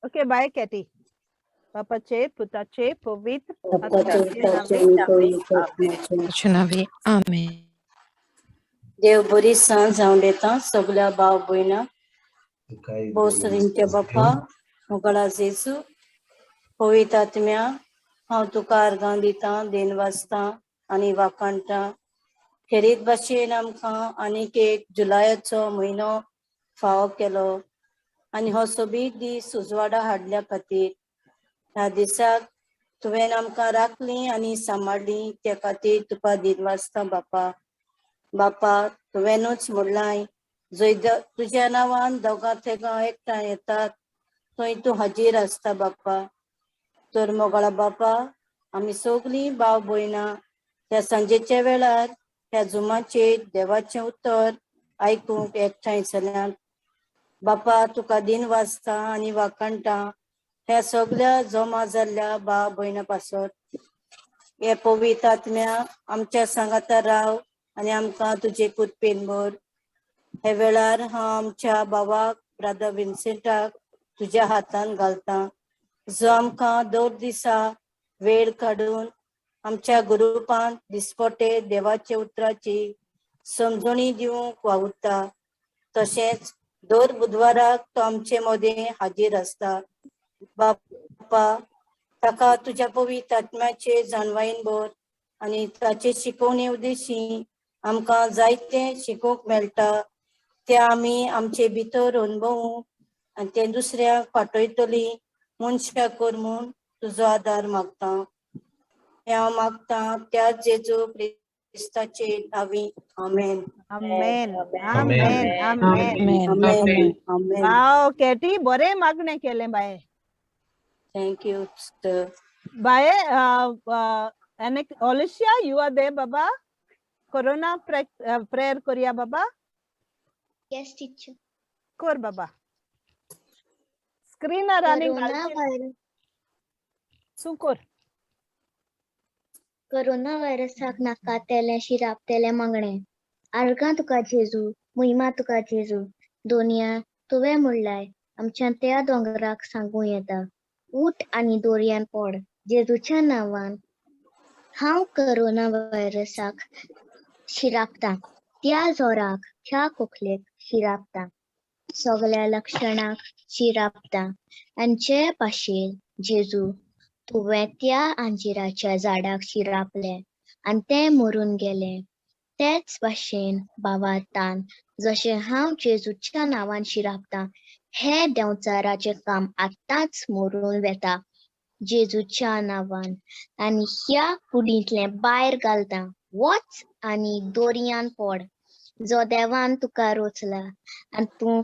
Okay, bye Katie. बापाचे, पुताचे, पवित्र बापाचे, आत्म्याचे पुताचे नावे. आनी पवित्र आत्म्याचे. नावे आमेन. देव बरी सांज हांव दिता सगल्या भाव भयणां. भोसरींच्या बापा, मोगळा जेजू, पवित्र आत्म्या, हांव तुका अर्गां दिता, देन वाचता आनी वाखाणटा. खेरीत भाशेन आमकां आनीक एक जुलयाचो म्हयनो फावो केलो आनी हो सोबीत दीस उजवाडा हाडल्या खातीर. ह्या दिसाक तुवें आमकां राखली आनी सांबाळ्ळी त्या खातीर तुका दिन वाचता बापा. बापा, तुवेंनूच म्हणलाय, जंय तुज्या नांवान दोगां तेगां एकठांय येतात थंय तूं हाजीर आसता बापा. तर मोगाळा बापा, आमी सगलीं भाव भयणां त्या सांजेच्या वेळार ह्या जुमाचेर देवाचें उतर आयकूंक एकठांय जाल्यात. बापा, तुका दिन वाचता आनी वाखाणटा ह्या सगल्या जमा जाल्ल्या भाव भयणां पासत. हे पवित्र आत्म्या, आमच्या सांगाता राव आनी आमकां तुजे कृपेन भर. हे वेळार हांव आमच्या भावाक ब्रादर विन्सेंटाक तुज्या हातान घालता, जो आमकां दर दिसा वेळ काडून आमच्या ग्रुपांत दिसपटे देवाच्या उतराची समजणी दिवंक वावुरता. तशेंच दर बुधवाराक तो आमचे मदें हाजीर आसता. बापा, ताका तुज्या पवित्र आत्म्याचे जाणवायेन भर आनी ताचे शिकवणे उद्देशी आमकां जायतें शिकूंक मेळटा तें आमी आमचे भितर अणभवूंक आनी तें दुसऱ्यांक पाठयतली मनशां कर म्हूण तुजो आदार मागता. हें हांव मागता त्या जेजू क्रिस्ताचे नांवी. आमेन. आमेन. आमेन. आमेन. आमेन. आमेन. आमेन. वाव केटी, बरें मागणें केलें बाये. Thank you sister. बाये, Alicia, you are there Baba? Corona prayer करया बाबा. Yes, teacher. कर बाबा. स्क्रीनार आनी कोरोना व्हायरस. तूं कर. कोरोना व्हायरसाक नाका तेलें शिरापतेलें मागणें. आर्गां तुका जेजू, मोहिमा तुका जेजू. दोनया तुवें म्हणलाय आमच्यान त्या दोंगराक सांगूं येता, उठ आनी दोरयान पड. जेजूच्या नांवान हांव कोरोना व्हायरसाक शिरापतां, त्या जोराक, त्या खोकलेक शिरापतां, सगल्या लक्षणाक शिरापतां. आनी जे भाशेन जेजू तुवें त्या अंजिराच्या झाडाक शिरापलें आनी तें मरून गेलें, तेच भाशेन भावार्थान जशें हांव जेजूच्या नांवान शिरापतां, हें देंवचाराचें काम आत्तांच मरून वता जेजूच्या नांवान. आनी ह्या कुडींतलें भायर घालता, वच आनी दोरयान पड, जो देवान तुका रोचला आनी तूं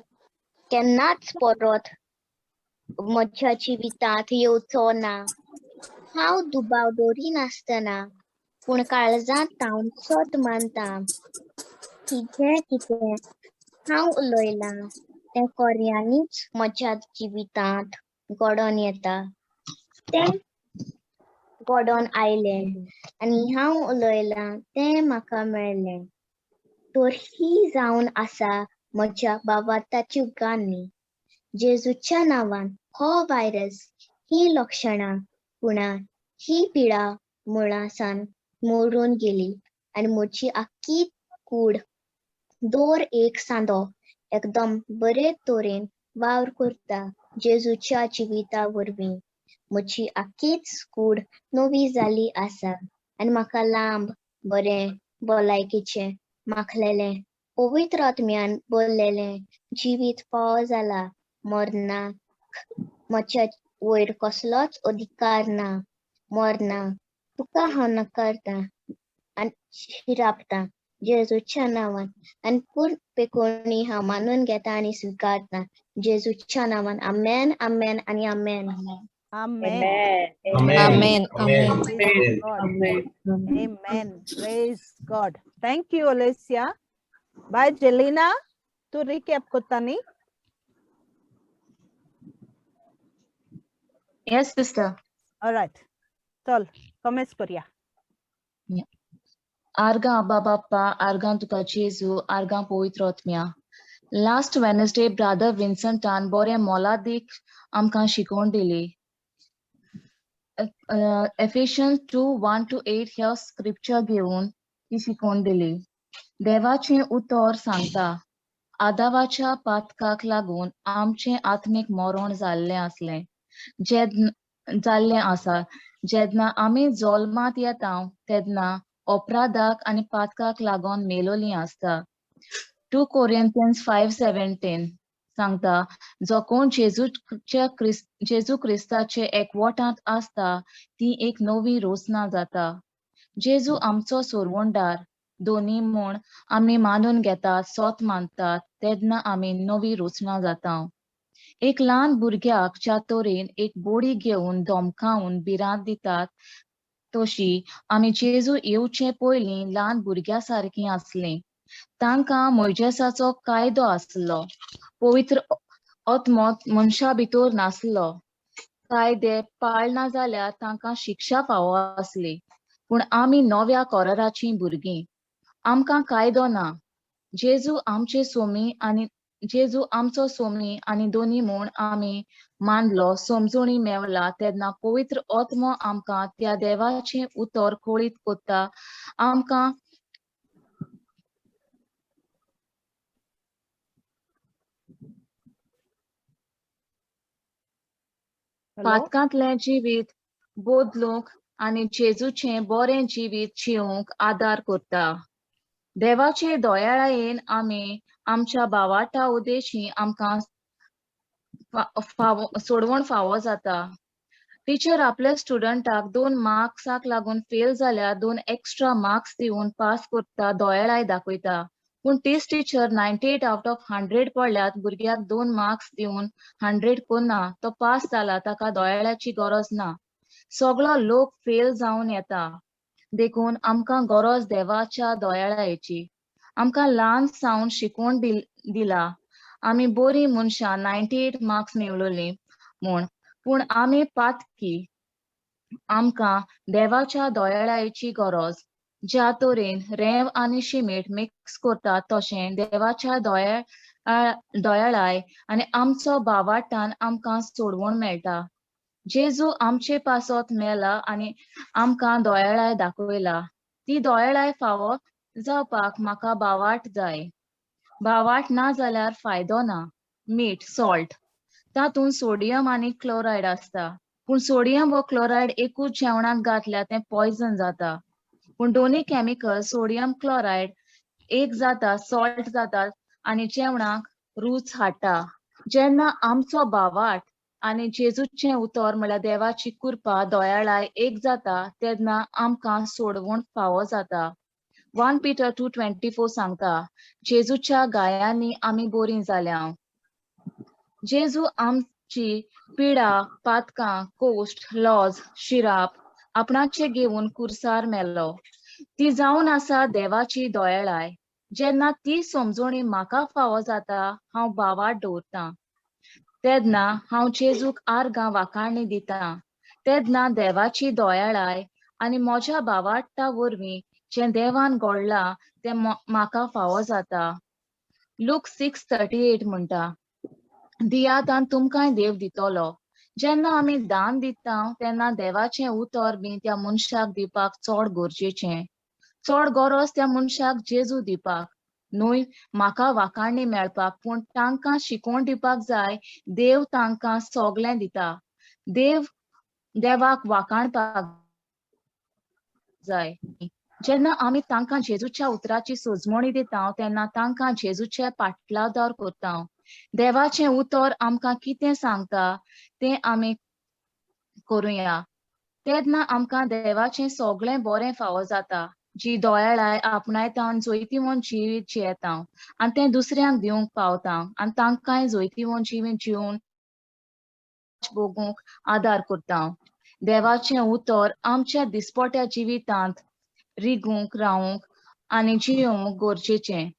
केन्नाच परत म्हज्या जिवितांत येवचो ना. हांव दुबाव दवरिनासतना पूण काळजांत तावन सत मानता की जें कितें हांव उलयलां तें खऱ्यांनीच म्हज्या जिवितांत घडोवन येता. तें घडोवन आयलें आनी हांव उलयलां तें म्हाका मेळ्ळें. तर ही जावन आसा म्हज्या भावार्थाची गाणी. जेजूच्या नांवान हो व्हायरस, ही लक्षणां, पुणा ही पिडा मुळासान मोडून गेली आनी म्हजी आख्खी कूड दर एक सांदो एकदम बरे तरेन वावर करता जेजूच्या जिविता वरवीं. म्हजी आख्खीच कूड नवी जाली आसा आनी म्हाका लांब बरें भलायकेचें माखलेलें पवित्र आत्म्यान भरलेलें जिवीत फावो जाला. मरणाक म्हज्या वयर कसलोच अधिकार ना. मरना, तुका हांव नाकारता आनी शिरापता जेजूच्या नांवान आनी पूर्ण पेकोणी हांव मानून घेता आनी स्विकारता जेजूच्या नांवान. आमेन, आमेन आनी आमेन. आमेन. आमेन. आमेन. Praise God. Amen. Praise God. Thank you, Alicia. Bye, Jelena. तूं recap करता न्ही? Yes, sister. All right. चल, कमेंस करूया. आर्गां आबा बाप्पा, आर्गां तुका जेजू, आर्गां पवित्र आत्म्या. लास्ट वेनसडे ब्रादर विन्संटान बरें मोलादीक आमकां शिकोवन दिली. एफिशियन्स 2:1-8 ह्या स्क्रिप्चर घेवन ती शिकोवन दिली. देवाचें उतर सांगता, आदावाच्या पातकाक लागून आमचें आत्मीक मरण जाल्लें आसलें, जाल्लें आसा. जेन्ना आमी जल्मांत येता तेन्ना अपराधाक आनी पातकाक लागून मेलोली आसता. 2 Corinthians 5:17 सांगता, जो कोण जेजू क्रिस्ताचे एकवटांत आसता ती एक नवी रोसना जाता. जेजू आमचो सोरवणदार दोनी म्हूण आमी मानून घेतात, सोत मानतात, तेन्ना आमी नवी रोसना जाता. एक ल्हान भुरग्याक ज्या तरेन एक बोडी घेवन धमकावन भिरांत दितात, तशी आमी जेजू येवचे पयलीं ल्हान भुरग्या सारकीं आसलीं. तांकां मोयजेसाचो कायदो आसलो, पवित्र आत्मो मनशा भितर नासलो. कायदे पाळना जाल्यार तांकां शिक्षा फावो आसली. पूण आमी नव्या कराराचीं भुरगीं, आमकां कायदो ना. जेजू आमचे सोमी आनी जेजू आमचो सोमी आनी दोनी म्हूण आमी मानलो, समजोणी मेवला, तेन्ना पवित्र आत्मो आमकां त्या देवाचें उतर कळीत कोत्ता. आमकां पातकांतलें जिवीत बदलूंक आनी जेजूचें बरें जिवीत जिवंक आदार करता. देवाचे दयाळायेन आमी आमच्या भावार्था उदेशी आमकां सोडवण फावो जाता. टिचर आपल्या स्टुडंटाक 2 मार्क्साक लागून फेल जाल्यार 2 एक्स्ट्रा मार्क्स दिवन पास करता, दयाळाय दाखयता. पूण तीच टिचर 98 out of 100 पडल्यात भुरग्याक 2 मार्क्स दिवन 100 कोन्ना, तो पास जाला, ताका दयाळाची गरज ना. सगळो लोक फेल जावन येता. देखून आमकां गरज देवाच्या दयाळायेची. आमकां ल्हान सावन शिकोवन दिला आमी बरीं मनशां, 98 मार्क्स मेळोली म्हूण, पूण आमी पातकी. आमकां देवाच्या दयाळायेची गरज. ज्या तरेन रेंव आनी शिमेट मिक्स करतात तशें देवाच्या दयाळाय आनी आमचो भावार्तान आमकां सोडवण मेळटा. जेजू आमचे पासत मेला आनी आमकां दयाळाय दाखयला. ती दयाळाय फावो जावपाक म्हाका भावार्थ जाय. भावार्थ ना जाल्यार फायदो ना. मीठ, सॉल्ट, तातूंत सोडियम आनी क्लोरायड आसता. पूण सोडियम व क्लोरायड एकूच जेवणांत घातल्यार तें पॉयझन जाता. पूण दोनी केमिकल सोडियम क्लोरायड एक जाता, सॉल्ट जाता आनी जेवणाक रूच हाडटा. जेन्ना आमचो भावार्थ आनी जेजूचें उतर म्हळ्यार देवाची कृपा दयाळाय एक जाता, तेन्ना आमकां सोडवण फावो जाता. 1 Peter 2:24 सांगता, जेजूच्या गायांनी आमी बरीं जाल्या. जेजू आमची पिडा, पातकां, कोश्ट, लॉज, शिराप आपणाचे घेवन कुर्सार मेलो. ती जावन आसा देवाची दयाळाय. जेन्ना ती समजोणी म्हाका फावो जाता, हांव भावार्थ दवरतां, तेन्ना हांव जेजूक आर्गां वाखाणी दितां. तेन्ना देवाची दयाळाय आनी म्हज्या भावार्था वरवीं जें देवान घडलां तें म्हाका फावो जाता. लूक 6:38 म्हणटा, दियात आनी तुमकांय देव दितलो. जेन्ना आमी दान दिता तेन्ना देवाचें उतर बी त्या मनशाक दिवपाक चड गरजेचें. चड गरज त्या मनशाक जेजू दिवपाक न्हय म्हाका वाखाणी मेळपाक, पूण तांकां शिकोवन दिवपाक जाय. देव तांकां सगळें दिता. देवाक वाखाणपाक जाय. जेन्ना आमी तांकां जेजूच्या उतराची सजमणी दिता तेन्ना तांकां जेजूचे पाटलादार करता. देवाचें उतर आमकां कितें सांगता तें आमी करुया, तेन्ना आमकां देवाचें सगळें बरें फावो जाता. जी दयाळाय आपणायता आनी जैतिवंत जिवीत जियेता आनी तें दुसऱ्यांक दिवंक पावता आनी तांकांय जैतिवंत जिवीत जिवन भोगूंक आदार करता. देवाचें उतर आमच्या दिसपट्या जिवितांत रिगूंक, रावूंक आनी जियोवंक गरजेचें.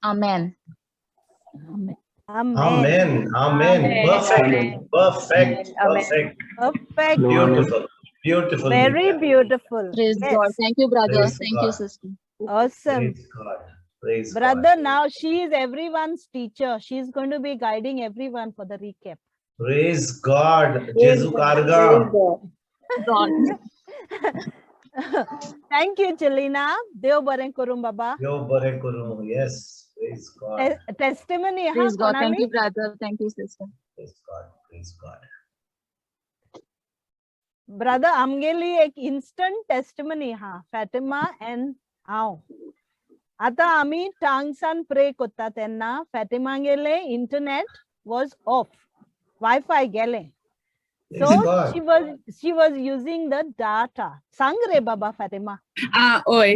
आमेन. Amen. Amen. Amen. Perfect. Perfect. Perfect. Perfect. Beautiful. Beautiful. Very beautiful. Praise Yes. God. Thank you, brother. Praise Thank you, God. sister. Awesome. Praise God. Praise God. Brother, now she is everyone's teacher. She is going to be guiding everyone for the recap. Praise God. Jesu Karga. God. Thank you, Jelena. Dev बरें करूं बाबा. Dev बरें करूं. Yes. Praise God. Testimony हा Praise God. Thank कोणाली? you, brother. Thank you, sister. Praise God. Praise God. Brother, आमगेली एक instant testimony हा, फॅटिमा and हांव. आतां आमी टांगसान प्रे करता तेन्ना फॅटिमागेले इंटरनेट वॉज ऑफ, वायफाय गेलें. So Praise God. she was using the data. सांग रे बाबा फातिमा. आ ओय,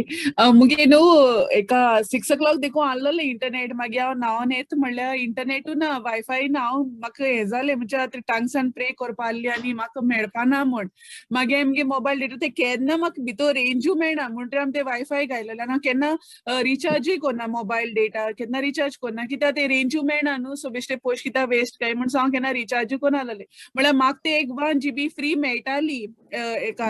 मुगे न्हू एका 6 o'clock देखून आहलोलें इंटरनेट. मागीर हांव न्हांवन येता म्हणल्यार इंटरनेटू ना, वायफाय ना. हांव म्हाका हें जालें, म्हणजे आतां टांगसान प्रे करपा आहली आनी म्हाका मेळपा ना म्हण. मागीर आमगे मोबायल डेटा ते केन्ना म्हाका भितर रेंजूय मेळना म्हणटरी आमी ते वायफाय घायलेलें आनी हांव केन्ना रिचार्जूय करना, मोबायल डेटा केन्ना रिचार्ज करना, कित्याक ते रेंजूय मेळना न्हू. सो बेश्टे पयशे कित्याक वेस्ट काय म्हण. सो हांव केन्ना रिचार्जूय करना आहलें. म्हळ्यार म्हाका ते एक 1 GB free मेळटाली. एका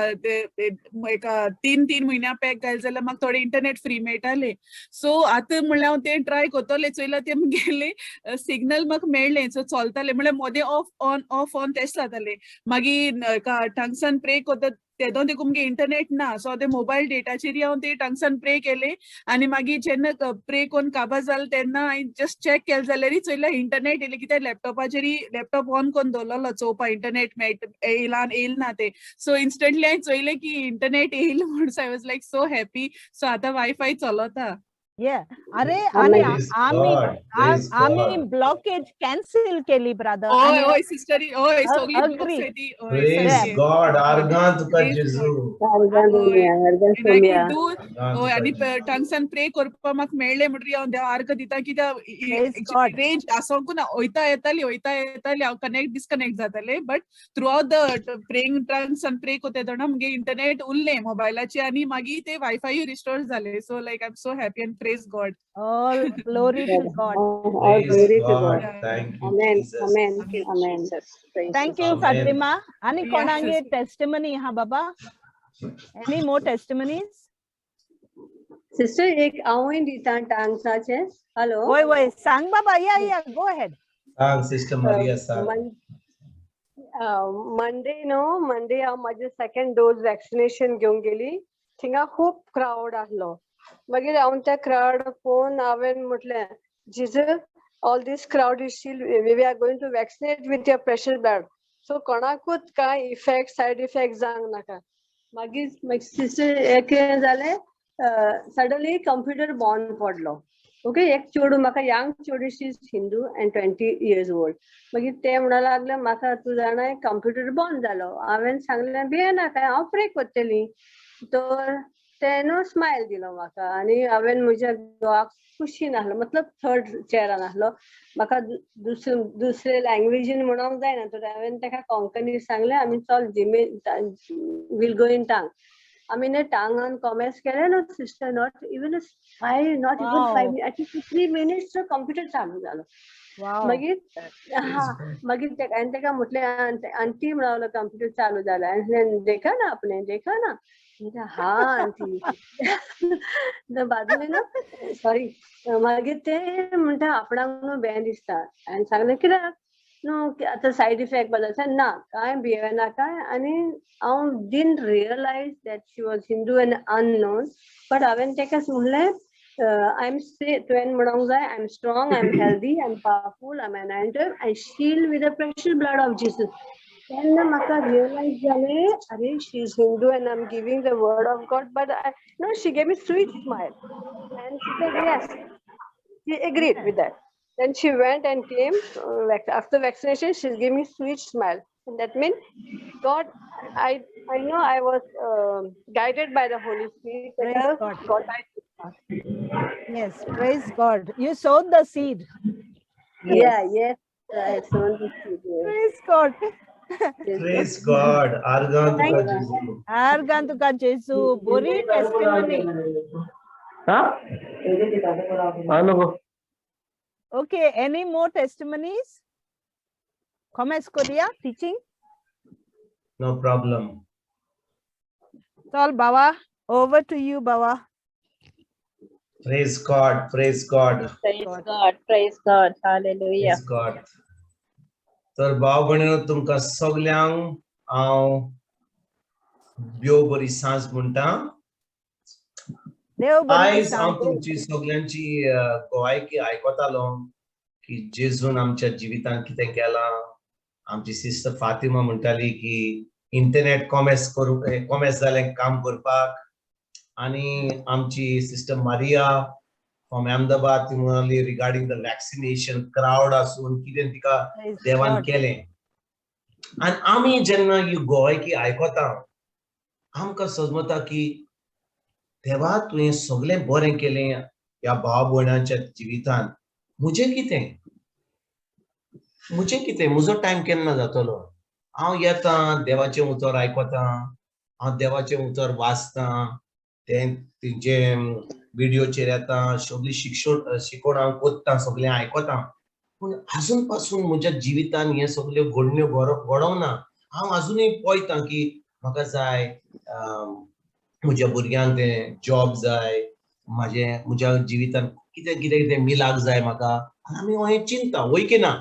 एका 3 3 म्हयन्या पॅक घाल जाल्यार म्हाका थोडे इंटरनेट फ्री मेळटाले. सो आतां म्हणल्यार हांव तें ट्राय करतलें. चोयलां, तें मुगेलें सिग्नल म्हाका मेळ्ळें. सो चलतालें, म्हळ्यार मोदें ऑफ ऑन ऑफ ऑन तेश जातालें. मागीर एका टांगसान प्रे करता तेदो देखून मुगे इंटरनेट ना. सो ते मोबायल डेटाचेर हांव ते टांगसान प्रे केले आनी मागीर जेन्ना प्रे करून काबार जालें तेन्ना हांवें जस्ट चॅक केलें जाल्यार चोयल्यार इंटरनेट येयलें, कित्याक लॅपटॉपाचेर लॅपटॉप ऑन करून दवरलेलो चोवपा इंटरनेट मेळटा येयला येयल ना ते. सो इन्स्टंटली हांवें चोयलें की इंटरनेट येयल म्हूण. So I was like so happy. So आतां वायफाय चलता. Yeah. अरे, आणि Praise आम्ही God. Praise आम्ही God. Blockage cancel केली ब्रदर. हय हय सिस्टर, हय, सगळी Agree. Blocks हय. Praise सारकें. God. आर्गां तुका Praise जेजू. हय. And I could do आर्गां हय तुका आनी जेजू. टांगसान प्रे करपा म्हाका मेळ्ळें म्हणटरी हांव देवा आर्गां दिता, कित्याक Praise God. Range आसोंकू ना, वयता येताली, वयता येताली, हांव कनेक्ट डिस्कनेक्ट जातालें. But throughout the praying टांगसान pray करता तेन्ना मुगे इंटरनेट उरलें मोबायलाचेर आनी मागीर ते वायफायूय रिस्टोर जालें. So like I am so happy and praise God. All glory to God. All Praise glory to God. God. Thank you, Amen. Jesus. Amen. Amen. Thank you, Amen. Fatima. आणि Yes, कोणागे sister. Testimony हा बाबा? Any more testimonies? Sister, एक हांवूय दिता टांगसाचें. Hello. वय वय, सांग बाबा. या, गो अहेड. सांग सिस्टर मारिया, सांग. मंडे न्हू, मंडे हांव म्हाजें सेकंड डोज वॅक्सिनेशन घेवंक गेली. थिंगा खूब क्रावड आहलो. मागीर हांव त्या क्रावड पळोवन हांवें म्हटलें, "Jesus, all this crowd is still, we are going to vaccinate with your precious blood, so कोणाकूच कांय इफेक्ट, सायड इफेक्ट जावंक नाका." मागीर मागीर सिस्टर, एक कितें जालें, सडनली कंप्युटर बंद पडलो. ओके, एक चेडूं म्हाका, यंग चेडूं, she is Hindu and 20 years old. मागीर ते म्हणूंक लागले म्हाका, "तूं जाणाय, कंप्युटर बंद जालो." हांवें सांगलें, "भियेनाका, हांव प्रे करतली." तर ते न्हू स्मायल दिलो म्हाका आनी हांवें म्हज्या घोवाक कुशीन आहलो, मतलब थर्ड चेरान आहलो. म्हाका दुसरे दुसरे लँग्वेजीन म्हणोंक जायना, तर हांवें ताका कोंकणी सांगलें, "आमी चल जिमे, we'll go in tongue." आमी न्ही टांगान कॉमेस केलें न्हू sister, not even five, not even five, I think 3 minutes, computer चालू जालो. मागीर हा, मागीर हांवें ताका म्हटलें, "आंटी," म्हणलो, "कंप्युटर चालू जाला." आनी "देखा ना, आपने देखा ना?" म्हणटा, "हा आंटी." बाजून न्हू, सॉरी, मागीर ते म्हणटा, आपणाक न्हू बें दिसता. हांवें सांगलें, "कित्याक न्हू आतां सायड इफेक्ट बी ना कांय, भियेनाका." आनी हांव didn't realize that she was Hindu and unknown, but हांवें ताका म्हणलें, I am से तुवें म्हणोंक जाय, "I am strong, I am healthy, I am powerful, I am anointed, I shield with the precious blood of Jesus." तेन्ना म्हाका realise जालें, अरे, she is Hindu and I am giving the word of God. But no, she gave me sweet smile and she said yes, she agreed with that. Then she went and came after vaccination. She's giving me sweet smile, and that means God. I know I was guided by the Holy Spirit. Praise God. God. Yes, praise God. You sowed the seed. Yeah, yes, I sown the seed. Yes. Praise God. Praise God. आर्गां तुका जेजू. आर्गां तुका जेजू. बोरी testimony. हा हा, नको. Okay, any more testimonies? Comments, Korea, teaching? No problem. चल बाबा, over to you, Baba. Praise God, praise God. Praise God, praise God, hallelujah. Praise God. तर भाव भयणीनो, तुमकां सगल्यांक हांव देव बरी सांज म्हणटा. देव बरी आयज हांव सांज. तुमची सगल्यांची गोवायकी आयकतालो की जेजून आमच्या जिवितांत कितें केलां. आमची सिस्टर फातिमा म्हणटाली की इंटरनेट कॉमेस करूं, कॉमेस जालें काम करपाक. आनी आमची सिस्टर मारिया फ्रॉम अहमदाबाद, ती म्हणाली रिगार्डिंग the vaccination, crowd आसून कितें तिका Praise देवान God. केलें. आनी आमी जेन्ना ही गोवायकी आयकता, आमकां समजता की देवा, तुवें सगळें बरें केलें ह्या भाव भयणांच्या जिवितांत. म्हजें कितें, म्हजें कितें, म्हजो टायम केन्ना जातलो? हांव येता, देवाचें उतर आयकता, हांव देवाचें उतर वाचतां, तें तेंचे विडियोचेर येता, सगळी शिक्षण शिकोण हांव कोत्ता, सगळें आयकता, पूण आजून पासून म्हज्या जिवितान हे सगल्यो घडण्यो घडोवना. हांव आजुनूय पळयता की म्हाका जाय, म्हज्या भुरग्यांक तें जॉब जाय, म्हाजें म्हज्या जिवितान कितें कितें कितें मिलाक जाय म्हाका. आनी आमी हें चिंता, वय की ना?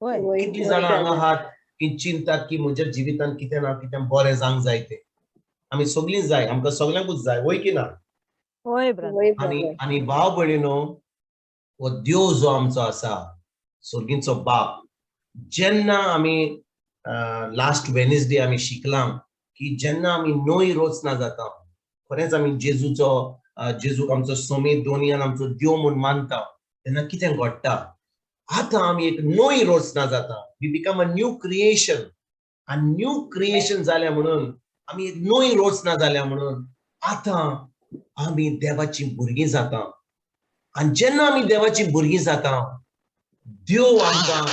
वय. कितलीं जाणां हांगा आहात की चिंतात की म्हज्या जिवितान कितें ना कितें बरें जावंक जाय तें? आमी सगळीं जाय, आमकां सगल्यांकूच जाय, वय की ना? वय ब्रदर. आनी आनी भाव भयणीनो, हो देव जो आमचो आसा, सर्गींचो बाप, जेन्ना आमी लास्ट वेनसडे आमी शिकलां की जेन्ना आमी नवी रचना जाता, खरेंच आमी जेजूचो, जेजूक आमचो समेत दोनियान आमचो देव म्हूण मानता, तेन्ना कितें घडटा? आतां आमी एक नवी रचना जाता. We become a new creation. आनी न्यू क्रिएशन जाल्या म्हणून, आमी एक नवी रचना जाल्या म्हणून, आतां आमी देवाची भुरगीं जाता. आनी जेन्ना आमी देवाची भुरगीं जाता, देव आमकां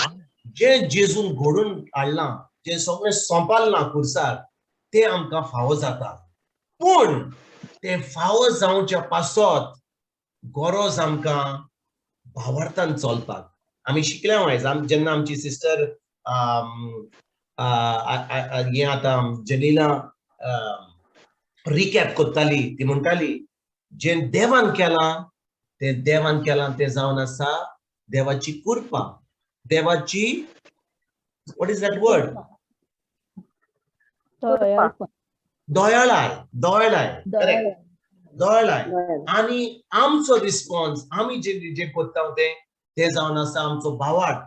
जें जेजून घडून हाडलां, जें सगळें सोंपारलां खुर्सार, तें आमकां फावो जाता. पूण तें फावो जावच्या पासत गरज आमकां भावार्थान चलपाक. आमी शिकल्या आयज, जेन्ना आमची सिस्टर हें आतां जलीला रिकॅप करताली, ती म्हणटाली जें देवान केलां तें देवान केलां, तें जावन आसा देवाची कृपा, देवाची, what is that word? दयाळाय, दयाळाय, करेक्ट, दयाळाय. आनी आमचो रिस्पॉन्स, आमी जे जे करता तें तें जावन आसा आमचो भावार्थ.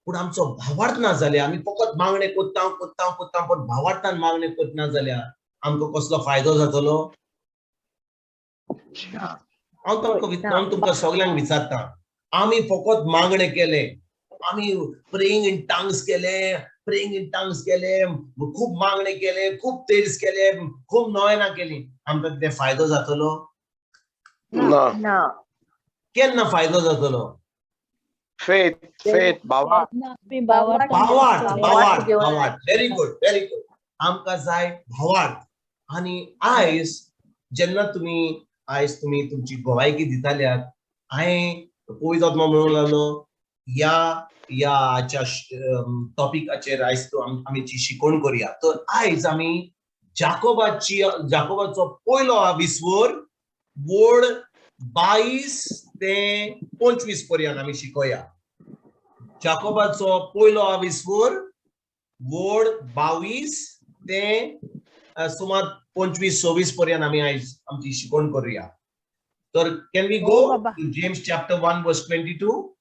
पूण आमचो भावार्थ ना जाल्यार, आमी फकत मागणें करता करता करता, पूण भावार्थान मागणें करना जाल्यार आमकां कसलो फायदो जातलो? हांव तुमकां सगल्यांक विचारता, आमी फकत मागणें केलें, आमी प्रेइंग इन टंग्स केले, प्रेइंग इन टंग्स केले, खूब मागणें केले, खूब तेर्स केले, खूब नोवेनां केली, आमकां कितें फायदो जातलो? ना. केन्ना फायदो जातलो? फेथ, फेथ, भावार्थ. भावार्थ, भावार्थ, भावार्थ. Very good, very good. आमकां जाय भावार्थ. आनी आयज जेन्ना तुमी आयज तुमी तुमची गोवायकी दिताल्यात, हांवें पवित्र आत्मा म्हणूंक लागलो ह्या ह्या टॉपिकाचेर आयज आमी शिकोवण करुया. तर आयज आमी जाकोबाची, जाकोबाचो पयलो विस्वर वड 22 ते 25 पर्यंत आमी शिकोया. जाकोबाचो पयलो विस्वर वड 22 ते सुमार 25 26 पर्यंत आमी आयज आमची शिकवण करूया. तर can we go to James chapter 1 verse 22?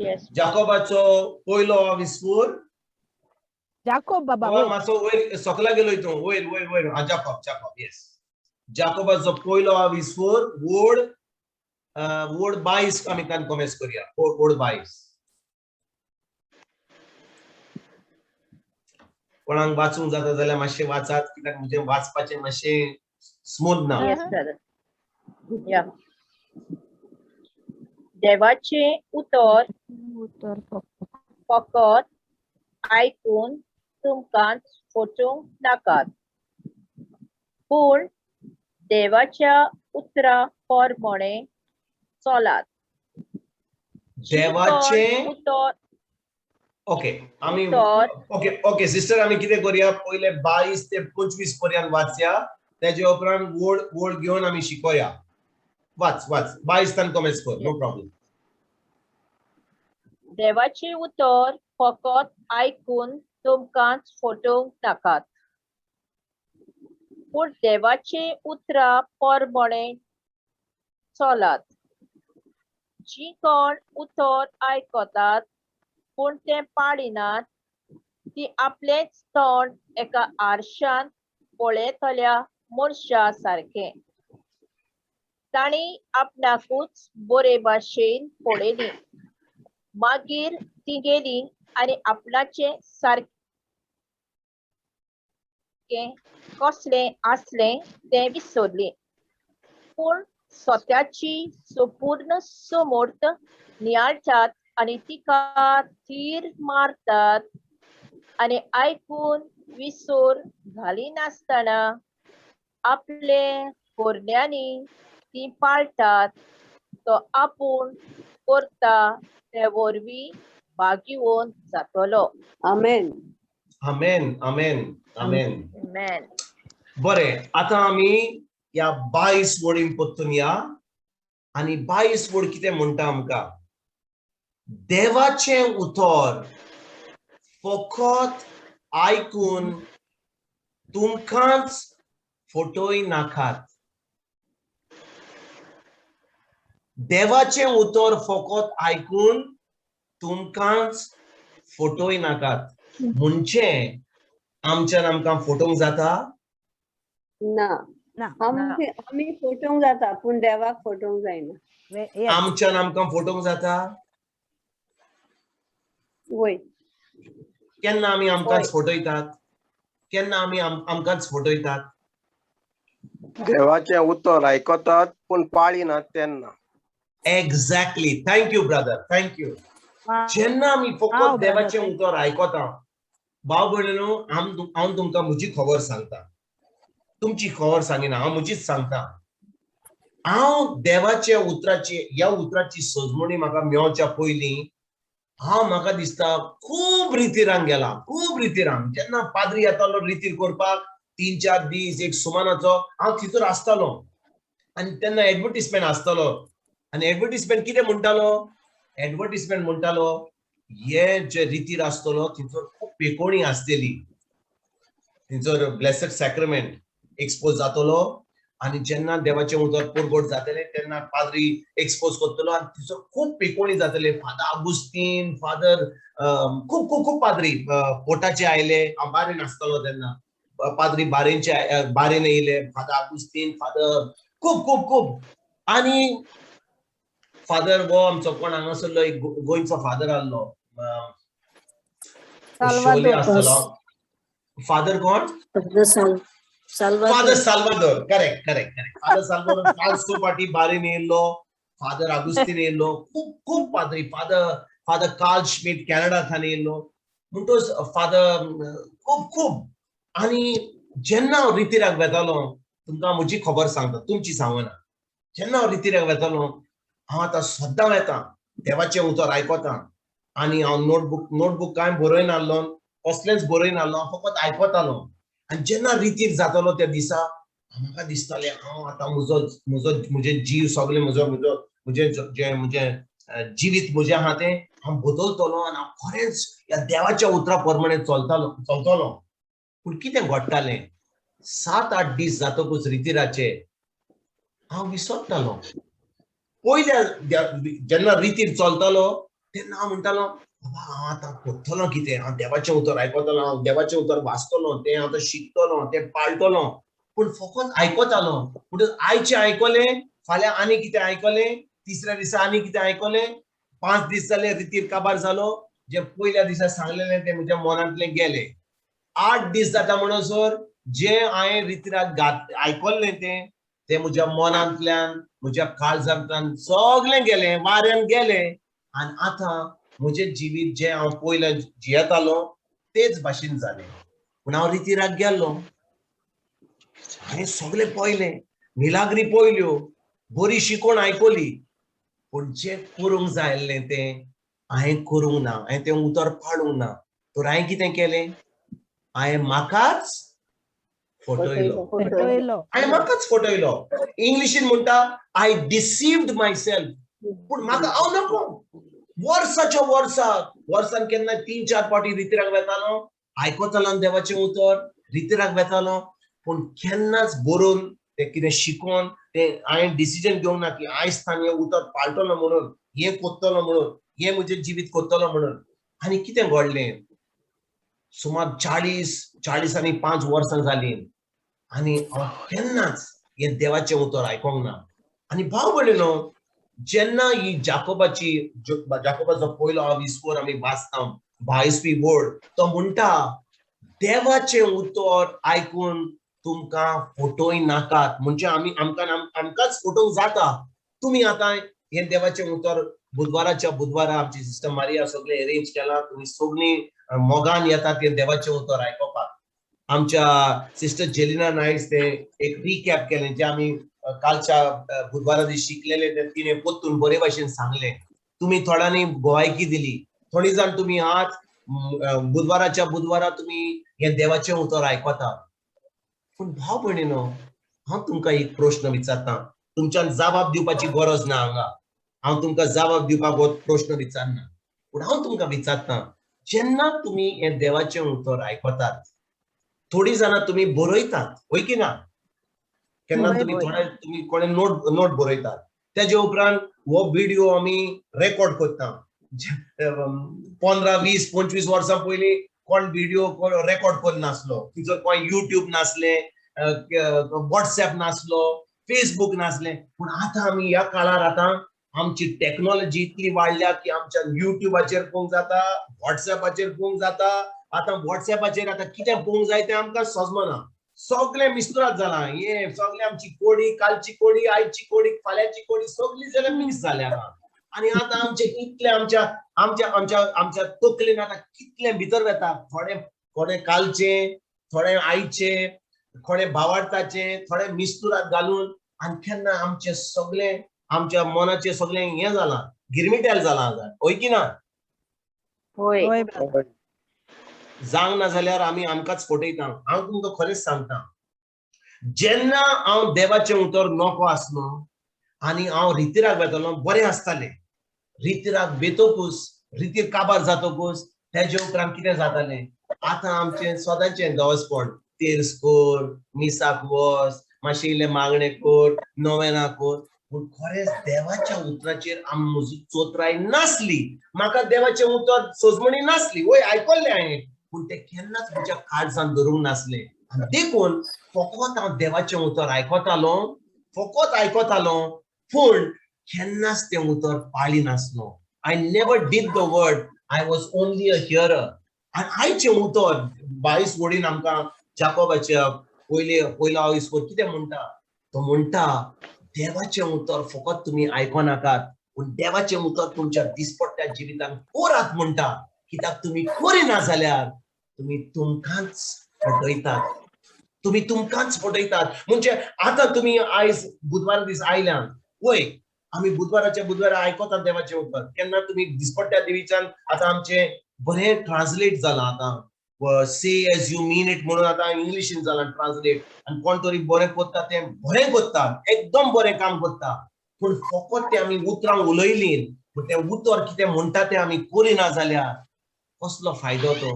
Yes. जाकोबाचो पयलो विस्फोर. जाकोब बाबा. मातसो वयर सकला गेलो तूं, वयर वयर वयर. हा, जाकोब, जाकोब, येस. जाकोबाचो पयलो विस्फोर वोड वोड 22 आमी तान कॉमेस करूया. वोड 22. कोणाक वाचूंक जाता जाल्यार मातशें वाचात, कित्याक म्हजें वाचपाचें मातशें स्मूथ ना. Yes, brother. Yeah. देवाचें उतर फकत आयकून तुमकां फटोवंक नाकात, पूण देवाच्या उतरा प्रमाणे चलात. देवाचें उतर. ओके, आमी उतर. ओके ओके सिस्टर, आमी कितें करूया, पयले 22 ते 25 पर्यंत वाचया. तेजे उपरांत वोड वोड घेवन आमी शिकोया. वाच वाच, 22 तान कोमेस कर, नो प्रॉब्लेम. देवाचें उतर फकत आयकून तुमकांच फटोवंक नाकात, पूण देवाचीं उतरां परमणे चलात. जीं कोण उतर आयकतात पूण तें पाळिनात ती आपलेंच तोंड एका आरशांत पळयतल्या मनशा सारकें. तांणी आपणाकूच बरे भाशेन पळयली, मागीर ती गेली आनी आपणाचें सारकें कसलें आसलें तें विसरली. पूण सोत्याची संपूर्ण समर्थ नियाळटात आनी तिका तीर मारतात आनी आयकून विसर घालिनासतना आपले कोरण्यांनी ती पाळटात, तो आपूण करता ते वरवीं भागीवन जातलो. आमेन. आमेन आमेन आमेन. आमेन. बरें, आतां आमी ह्या 22 वडीन परतून या आनी 22 वड कितें म्हणटा आमकां? देवाचें उतर फकत आयकून तुमकांच फटोय नाकात. देवाचें उतर फकत आयकून तुमकांच फटोय नाकात. म्हणजे आमच्यान आमकां फटोवंक जाता ना. आमी फटोवंक जाता पूण देवाक फटोवंक जायना. आमच्यान आमकां फटोवंक जाता? वय. केन्ना आमी आमकांच फटयतात? केन्ना आमी आमकांच फटयतात? देवाचें उतर आयकतात पूण पाळिनात तेन्ना. Exactly. Thank you brother, thank you. जेन्ना आमी फकत देवाचें उतर आयकता, भाव भयणीनो, हांव तुमकां म्हजी खबर सांगता, तुमची खबर सांगिना, हांव म्हजीच सांगता. हांव देवाच्या उतराची, ह्या उतराची सजमणी म्हाका मेळच्या पयलीं हांव म्हाका दिसता खूब रितीरांक गेला, खूब रितीरांक. जेन्ना पाद्री येतालो रितीर करपाक 3-4 दीस एक सुमानाचो, हांव थितर आसतालो आनी तेन्ना एडवर्टीजमेंट आसतालो. आनी एडवर्टीजमेंट कितें म्हणटालो? एडवर्टीजमेंट म्हणटालो हे जे रितीर आसतलो थंयसर खूब पेकोणी आसतली, थंयसर ब्लेसड सॅक्रमेंट एक्सपोज जातलो आनी जेन्ना देवाचें उतर परगट जातलें तेन्ना पाद्री एक्सपोज करतलो आनी थंयसर खूब पेकोणी जातले. फादर आगुस्तीन, फादर खूब खूब खूब पाद्री पोटाचे आयले. हांव बारेन आसतालो तेन्ना, पाद्री बारेनचे बारेन येयले, फादर आगुस्तीन, फादर खूब खूब खूब. आनी फादर वो आमचो कोण हांगासरलो एक गोंयचो फादर आहलो, आसतलो. फादर कोण? Father Salvador. Correct correct correct. Father Salvador फाल्सो पाटी बारीन येयल्लो, फादर आगुस्तीन येयल्लो, खूब खूब पाद्री, फादर कार्ल श्मिट कॅनडा थान येयल्लो. म्हणटोच फादर खूब खूब. आनी जेन्ना हांव रितीराक वेतालो, तुमकां म्हजी खबर सांगता, तुमची सांगना. जेन्ना हांव रितीराक वेतालो, हांव आतां सद्दां वेता, देवाचें उतर आयकता आनी हांव नोटबूक कांय बरयनासलो, कसलेंच बरयनासलो, हांव फकत आयकतालो. आनी जेन्ना रितीर जातालो त्या दिसा म्हाका दिसतालें हांव आतां म्हजो म्हजो म्हजें जीव सगळें म्हजो म्हजो म्हजें जें म्हजें जिवीत म्हजें आहा तें हांव बदलतलो आनी हांव खरेंच ह्या देवाच्या उतरा प्रमाणे चलतलो. पूण कितें घडटालें, 7-8 दीस जातकूच रितीराचे हांव विसरतालो. पयल्या जेन्ना रितीर चलतालो तेन्ना हांव म्हणटालो, बाबा हांव आतां करतलो कितें, हांव देवाचें उतर आयकतलो, हांव देवाचें उतर वाचतलो, तें हांव आतां शिकतलो, तें पाळटलो. पूण फकत आयकतालो. पूण आयचें आयकलें, फाल्यां आनी कितें आयकलें, तिसऱ्या दिसा आनी कितें आयकलें, 5 दीस जाले रितीर काबार जालो, जे पयल्या दिसा सांगलेलें तें म्हज्या मनांतलें गेलें. 8 दीस जाता म्हणसर जे हांवें रितीराक आयकल्लें तें तें म्हज्या मनांतल्यान म्हज्या काळजांतल्यान सगळें गेलें, वाऱ्यान गेलें. आनी आतां म्हजें जिवीत जें हांव पयलें जियेतालो तेच भाशेन जालें. पूण हांव रितीराक गेल्लो, हांवें सगळें पळयलें, मिलाग्री पळयल्यो, बरी शिकवण आयकली, पूण जें करूंक जाय आसलें तें हांवें करूंक ना, हांवें तें उतर पाळूंक ना. तर हांवें कितें केलें, हांवें म्हाकाच फटयलो. फटयलो. हांवें म्हाकाच फटयलो. इंग्लिशीन म्हणटा I deceived my self. पूण म्हाका हांव नको. वर्साच्या वर्सा वर्सान केन्ना 3-4 फावटी रितिराक वेतालो, आयकतालो देवाचें उतर, रितिराक वेतालो, पूण केन्नाच बरोवन तें कितें शिकोन तें हांवें डिसिजन घेवंक ना की आयज तान हें उतर पाळटलो म्हणून, हें कोत्तलो म्हणून, हें म्हजें जिवीत कोत्तलो म्हणून. आनी कितें घडलें, सुमार 40 आनी 5 वर्सां जालीं आनी हांव केन्नाच हें देवाचें उतर आयकोंक ना. आनी भाव भयणीनो, जेन्ना ही जाकोबाचो पयलो आविस्कोर आमी वाचता, 22वी वर्ड, तो म्हणटा देवाचें उतर आयकून तुमकां फटोय नाकात. म्हणजे आमी आमकां आमकांच फटोवंक जाता. तुमी आतां हें देवाचें उतर बुधवाराच्या बुधवारा आमची सिस्टर मारिया सगळें अरेंज केलां, तुमी सगळीं मोगान येतात तें देवाचें उतर आयकोपाक. आमच्या सिस्टर जेलिना नायक्स ते एक रिकॅप केलें जें आमी कालच्या बुधवारा दीस शिकलेले, ते तिणें परतून बरे भाशेन सांगलें. तुमी थोड्यांनी गोवायकी दिली, थोडी जाण तुमी आज बुधवाराच्या बुधवारा तुमी हें देवाचें उतर आयकतात. पूण भाव भयणीनो, हांव तुमकां एक प्रश्न विचारता, तुमच्यान जबाब दिवपाची गरज ना हांगा, हांव तुमकां जबाब दिवपाक हो प्रश्न विचारना, पूण हांव तुमकां विचारता, जेन्ना तुमी हें देवाचें उतर आयकतात, थोडी जाणां तुमी बरयतात, हय की ना? केन्ना तुमी थोडे तुमी कोणे नोट बरयतात, तेजे उपरांत हो व्हिडिओ आमी रेकॉर्ड करता. 15, 20, 25 वर्सां पयलीं कोण व्हिडिओ रेकॉर्ड करनासलो, तिचो कोण युट्यूब नासलें, वॉट्सएप नासलो, फेसबूक नासलें. पूण आतां आमी ह्या काळार आतां आमची टॅक्नोलॉजी इतली वाडल्या की आमच्या युट्यूबाचेर पळोवंक जाता, वॉट्सएपाचेर पळोवंक जाता. आतां वॉट्सएपाचेर आतां कितें पळोवंक जाय तें आमकां समजना, सगळें मिस्तुरात जालां. हें सगळें आमची कोडी, कालची कोडी, आयची कोडी, फाल्यांची कोडी, सगळी जाल्यार मिक्स जाल्या आतां. आनी आतां आमचे इतलें आमच्या आमच्या आमच्या आमच्या तकलेन आतां कितलें भितर वेता, थोडे थोडे कालचें, थोडे आयचें, थोडे भावार्थाचें, थोडे मिस्तुरात घालून, आनी केन्ना आमचें सगळें आमच्या मनाचें सगळें हें जालां, गिरमिटेल जालां आतां, हय की ना? होय. जावंक ना जाल्यार आमी आमकांच फटयता. हांव तुमकां खरेंच सांगता, जेन्ना हांव देवाचें उतर नको आसलो आनी हांव रितिराक वेतालो, बरें आसतालें. रितिराक वेतकूच, रितीर काबार जातकूच तेजे उपरांत कितें जातालें, आतां आमचें सदांचें दवसपण, तेर्स कर, मिसाक वच, मातशें इल्लें मागणें कर, नवेना कर. पूण खरेंच देवाच्या उतराचेर म्हजी चोत्राय नासली, म्हाका देवाचें उतर सोजमणी नासली. वय आयकल्लें हांवें, पूण तें केन्नाच म्हज्या काळजान धरूंक नासलें. आनी देखून फकत हांव देवाचें उतर आयकतालो, फकत आयकतालो, पूण केन्नाच तें उतर पाळी नासलो. I never did the word, I was only a hearer. आनी आयचें उतर 22 वडीन आमकां जाकोबाच्या पयलो आविस्कोर कितें म्हणटा, तो म्हणटा देवाचें उतर फकत तुमी आयकोनाकात, पूण देवाचें उतर तुमच्या दिसपट्ट्या जिवितान कोरात म्हणटा. कित्याक तुमी करिना जाल्यार तुमी तुमकांच फटयतात, तुमी तुमकांच फटयतात. म्हणजे आतां तुमी आयज बुधवार दीस आयल्यान, वय आमी बुधवाराच्या बुधवारा आयकतात देवाचें उतर, केन्ना तुमी दिसपट्ट्या देवीच्यान आतां आमचें बरें ट्रान्सलेट जालां आतां, say as you mean it म्हणून आतां इंग्लिशीन जालां ट्रान्सलेट, आनी कोण तरी बरें करता तें बरें करता, एकदम बरें काम करता, पूण फकत तें आमी उतरां उलयलीं, पूण तें उतर कितें म्हणटा तें आमी करिना जाल्यार कसलो फायदो तो?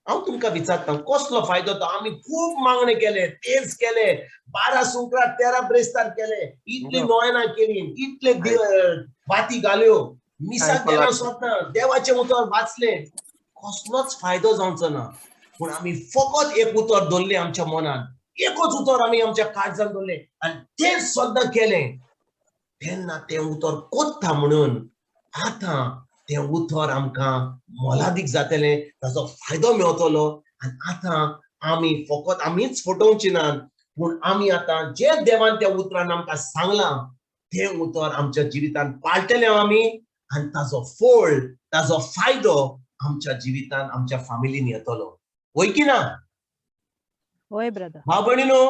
हांव तुमकां विचारता, कसलो फायदो तो? आमी खूब मागणें केले, तेज केले, 12 सुंकरा 13 ब्रेस्तार केले, इतली नोयनां केली, इतले बाती घाल्यो, मिसाक गेलो स्वता, देवाचें उतर वाचलें, कसलोच फायदो जावचो ना. पूण आमी फकत एक उतर धरलें आमच्या मनान, एकच उतर आमी आमच्या काळजान धरलें आनी तें सद्दां केलें, तेन्ना तें उतर कोत्ता म्हणून आतां तें उतर आमकां मोलादीक जातलें, ताचो फायदो मेवतलो. आनी आतां आमी फकत आमीच फटोवची नात, पूण आमी आतां जे देवान त्या उतरान आमकां सांगलां तें उतर आमच्या जिवितान पाळटलें आमी, आनी ताचो फोळ, ताचो फायदो आमच्या जिवितान, आमच्या फामिलीन येतलो. वय की ना? वय ब्रदर. भाव भयणीनो,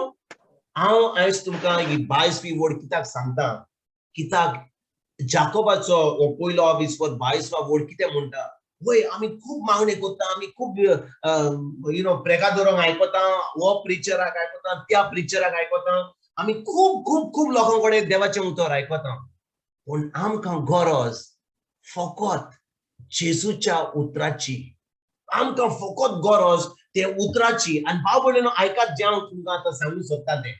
हांव आयज तुमकां ही 22वी वड कित्याक सांगता, कित्याक जाकोबाचो हो पयलो ऑफिस 22वा वड कितें म्हणटा, वय आमी खूब मागणी करता, आमी खूब प्रेगादोरांक आयकता, हो प्रिचराक आयकता, त्या प्रिचराक आयकता, आमी खूब खूब खूब लोकां कडेन देवाचें उतर आयकता. पूण आमकां गरज फकत जेजूच्या उतराची, आमकां फकत गरज ते उतराची. आनी भाव भयणीनो आयकात जें हांव तुमकां आतां सांगूंक सोदता तें.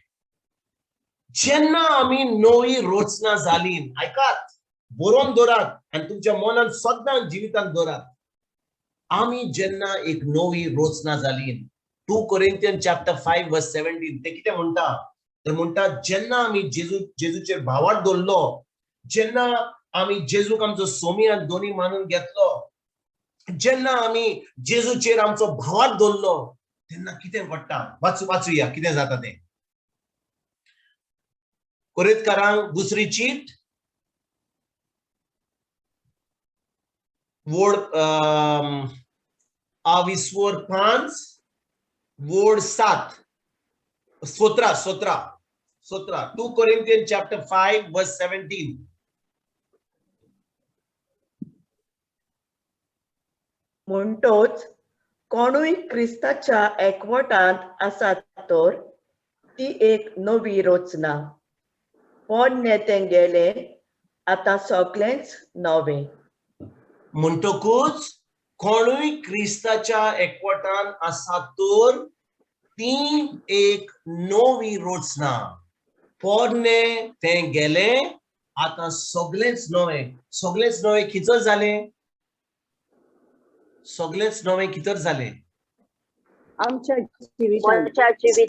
जेन्ना आमी नवी रचना जाली, आयकात, बरोवन दवरात आनी तुमच्या मनान सदां जिवितांत दवरात, आमी जेन्ना एक नवी रचना जाली, 2 Corinthians chapter 5 verse 17 ते कितें म्हणटा? ते म्हणटा जेन्ना आमी जेजूचेर भावार्थ दवरलो, जेन्ना आमी जेजूक आमचो सोमी आनी दोनी मानून घेतलो, जेन्ना आमी जेजूचेर आमचो भावार्थ दवरलो, तेन्ना कितें घडटा? वाचुया कितें जाता तें. कोरिंतकारांक दुसरी चीट, वोड 5 वोड 7 17 17 17 2 Corinthians chapter 5 verse 17. म्हणटोच कोणूय क्रिस्ताच्या एकवटांत आसात तर ती एक नवी रचना, पोन्ने तें गेलें, आतां सगळेंच नवें. म्हणटकूच कोणूय क्रिस्ताच्या एकवटान आसा तर ती एक नवी रचना, पोरणे तें गेलें, आतां सगळेंच नवें. सगळेंच नवें कितें जालें? सगळेंच नवें कितें जालें? आमच्या जिवितांत.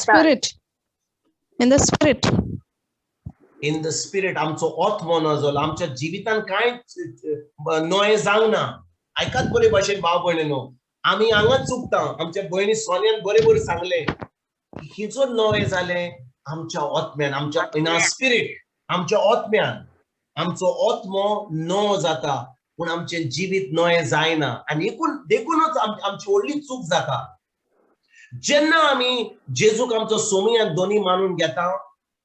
Spirit. In the spirit. In the spirit. आमचो आत्मो न जालो, आमच्या जिवितान कांय नवें जावंक ना. आयकात बरे भाशेन भाव भयणीनो, आमी हांगाच चुकता. आमच्या भयणी सोनियान बरें बरें सांगलें, हिचो नवें जालें आमच्या आत्म्यान, आमच्या इन our spirit, आमच्या आत्म्यान आमचो आत्मो नवो जाता, पूण आमचें जिवीत नवें जायना. आनी देखूनच आमची व्हडली चूक जाता. जेन्ना आमी जेजूक आमचो सोमी आनी दोनी मानून घेता,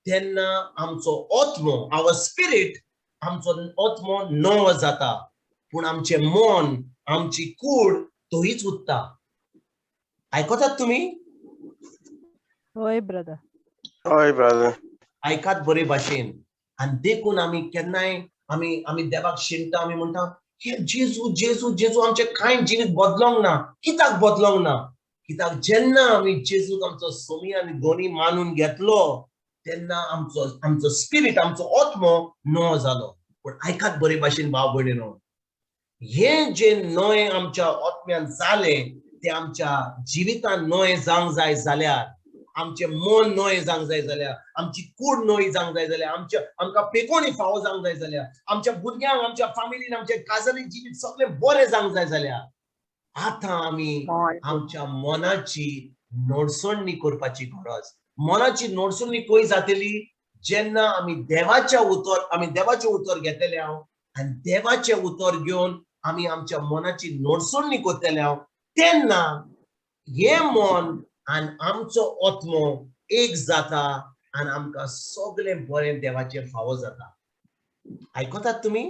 तेन्ना आमचो आत्मो, our spirit, आमचो आत्मो नवो जाता, पूण आमचें मन, आमची कूड थंयच उरता. आयकतात तुमी? हय ब्रदर. हय ब्रदर. आयकात बरे भाशेन. आनी देखून आमी केन्नाय आमी आमी देवाक शिणटा, आमी म्हणटा हे जेजू जेजू जेजू, आमचें कांय जिवीत बदलोंक ना. कित्याक बदलोंक ना? कित्याक जेन्ना आमी जेजूक आमचो सोमी आनी दोनी मानून घेतलो, तेन्ना आमचो आमचो स्पिरीट, आमचो आत्मो नवो जालो. पूण आयकात बरे भाशेन भाव भयणीनो, हें जें नवें आमच्या आत्म्यान जालें तें आमच्या जिवितान नवें जावंक जाय जाल्यार, आमचें मन नवें जावंक जाय जाल्यार, आमची कूड नवी जावंक जाय जाल्यार, आमच्या आमकां पेकोणी फावो जावंक जाय जाल्यार, आमच्या भुरग्यांक, आमच्या फामिलीन, आमच्या काजली जिवीत सगळें बरें जावंक जाय जाल्यार, आतां आमी आमच्या मनाची नडसणी करपाची गरज. मनाची नडसणी खंय जातली? जेन्ना आमी देवाच्या उतर, आमी देवाचें उतर घेतले हांव, आनी देवाचें उतर घेवन आमी आमच्या मनाची नडसणी करतले हांव, तेन्ना हें मन आनी आमचो आत्मो एक जाता आनी आमकां सगळें बरें देवाचें फावो जाता. आयकतात तुमी?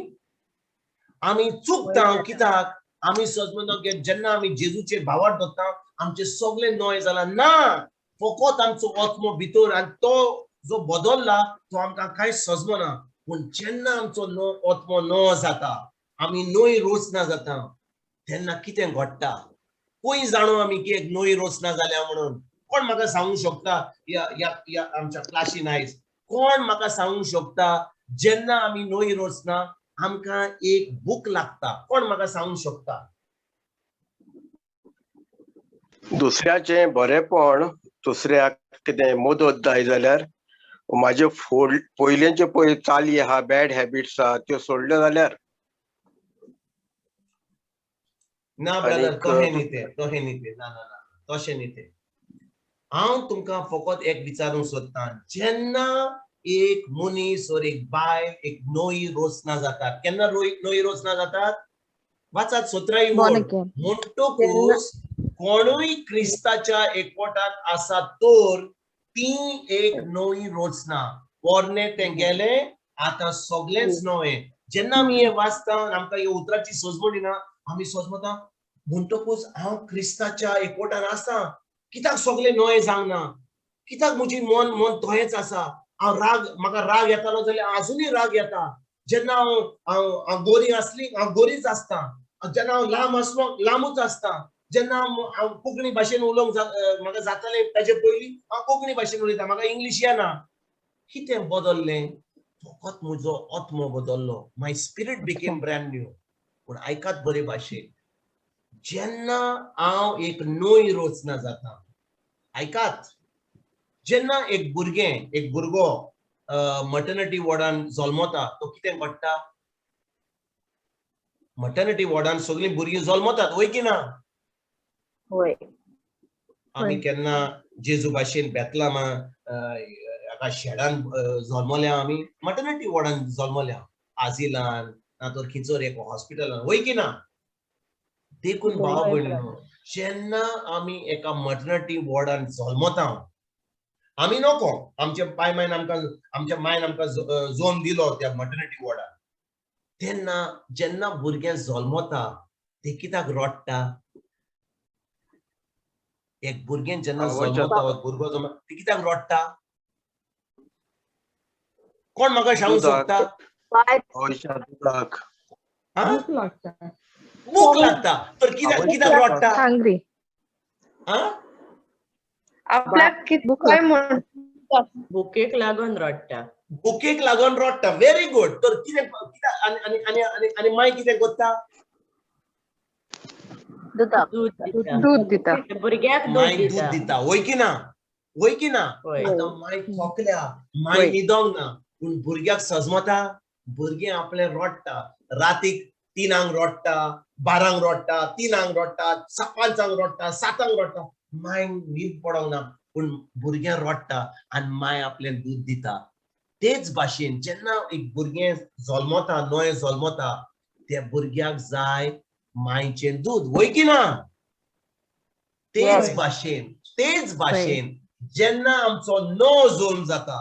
आमी चुकता कित्याक? आमी सजमना जेन्ना आमी जेजूचेर भावार्थ दवरता, आमचें सगळें नवें जालां ना, फकत आमचो आत्मो भितर आनी तो जो बदल्ला तो आमकां कांय सजमना. पूण जेन्ना आमचो आत्मो नवो जाता, आमी नवी रचना जाता, तेन्ना कितें घडटा? खंय जाणो आमी की एक नवी रचना जाल्या म्हणून? कोण म्हाका सांगूंक शकता? ह्या ह्या आमच्या क्लासीन आयज कोण म्हाका सांगूंक शकता जेन्ना आमी नवी रचना आमकां एक बूक लागता? कोण म्हाका सांगूंक शकता? दुसऱ्याचें बरेंपण, दुसऱ्याक कितें मदत जाय जाल्यार, म्हाजे पयलेंचे पळय चाली आहा, बॅड हॅबिट्स आहा, त्यो सोडल्यो जाल्यार. ना ब्रदर, तशें न्ही तें, तशें न्ही तें, ना ना ना, तशें न्ही तें. हांव तुमकां फकत एक विचारूंक सोदतां, जेन्ना एक मनीस ओर एक बायल एक नवी रचना जातात, केन्ना नवी रचना जातात? वाचात 17 ओळ. म्हणटकूच कोणूय क्रिस्ताच्या एकवटांत आसा तर ती एक नवी रचना, पोरणे तें गेलें, आतां सगळेंच नवें. जेन्ना आमी हें वाचता, आमकां ह्या उतराची सजमणी ना, आमी सजमता म्हणटकूच हांव क्रिस्ताच्या एकवटान आसा. कित्याक सगळें नवें जावंक ना? कित्याक म्हजी मन मन तहेंच आसा? हांव राग, म्हाका राग येतालो जाल्यार आजुनूय राग येता. जेन्ना हांव हांव हांव गोरी आसली, हांव गोरीच आसता. जेन्ना हांव लांब आसलो, लांबूच आसता. जेन्ना हांव कोंकणी भाशेन उलोवंक म्हाका जातालें ताजे पयलीं हांव कोंकणी भाशेन उलयता, म्हाका इंग्लीश येना. कितें बदल्लें? फकत म्हजो आत्मो बदल्लो. My spirit became brand new. पूण आयकात बरे भाशेन, जेन्ना हांव एक नवी रचना जाता, आयकात, जेन्ना एक भुरगें, एक भुरगो मटर्निटी वॉर्डान जल्मता, तो कितें घडटा? मटर्निटी वॉर्डान सगळीं भुरगीं जल्मतात, वय की ना? वय. आमी केन्ना जेजू भाशेन बेतलामा एका शेडान जल्मल्या? आमी मटर्निटी वॉर्डान जल्मल्या, आजिलान ना तर खंयचर एक हॉस्पिटलान, वय की ना? देखून भाव भयणीनो, जेन्ना आमी एका मटर्निटी वॉर्डान जल्मता, आमी नको आमच्या पाय मायन आमकां, आमच्या मायन आमकां जोन दिलो त्या मटर्निटी वॉर्डान, तेन्ना जेन्ना भुरगें जल्मता ते कित्याक रडटा? एक भुरगें जेन्ना जल्मता, भुरगो जल्मता, ते कित्याक रडटा? कोण म्हाका सांगूंक सोदता? भूक लागता. भूक लागता. तर कित्याक कित्याक रडटा? हंग्री. आपल्याक कितें म्हण भुकेक लागून रडटा. भुकेक लागून रडटा. Very good. तर कितें कित्याक आनी आनी आनी आनी आनी माय कितें करता? दूद दिता. दूध दिता. भुरग्याक माय दूध दूद दिता. दिता, वय की ना? वय की ना? आतां माय थकल्या, माय न्हिदोंक ना, पूण भुरग्याक सजमता. भुरगें आपलें रडटा. रातीक 3 रडटा, 12 रडटा, 3 रडटा, 5 रडटा, 7 रडटा. माय न्हीद पडोंक ना, पूण भुरगें रडटा आनी माय आपलें दूद दिता. तेच भाशेन जेन्ना एक भुरगें जल्मता, नवें जल्मता, त्या भुरग्याक जाय मायचें दूद, वय की ना? तेच भाशेन, तेच भाशेन जेन्ना आमचो नवो जल्म जाता,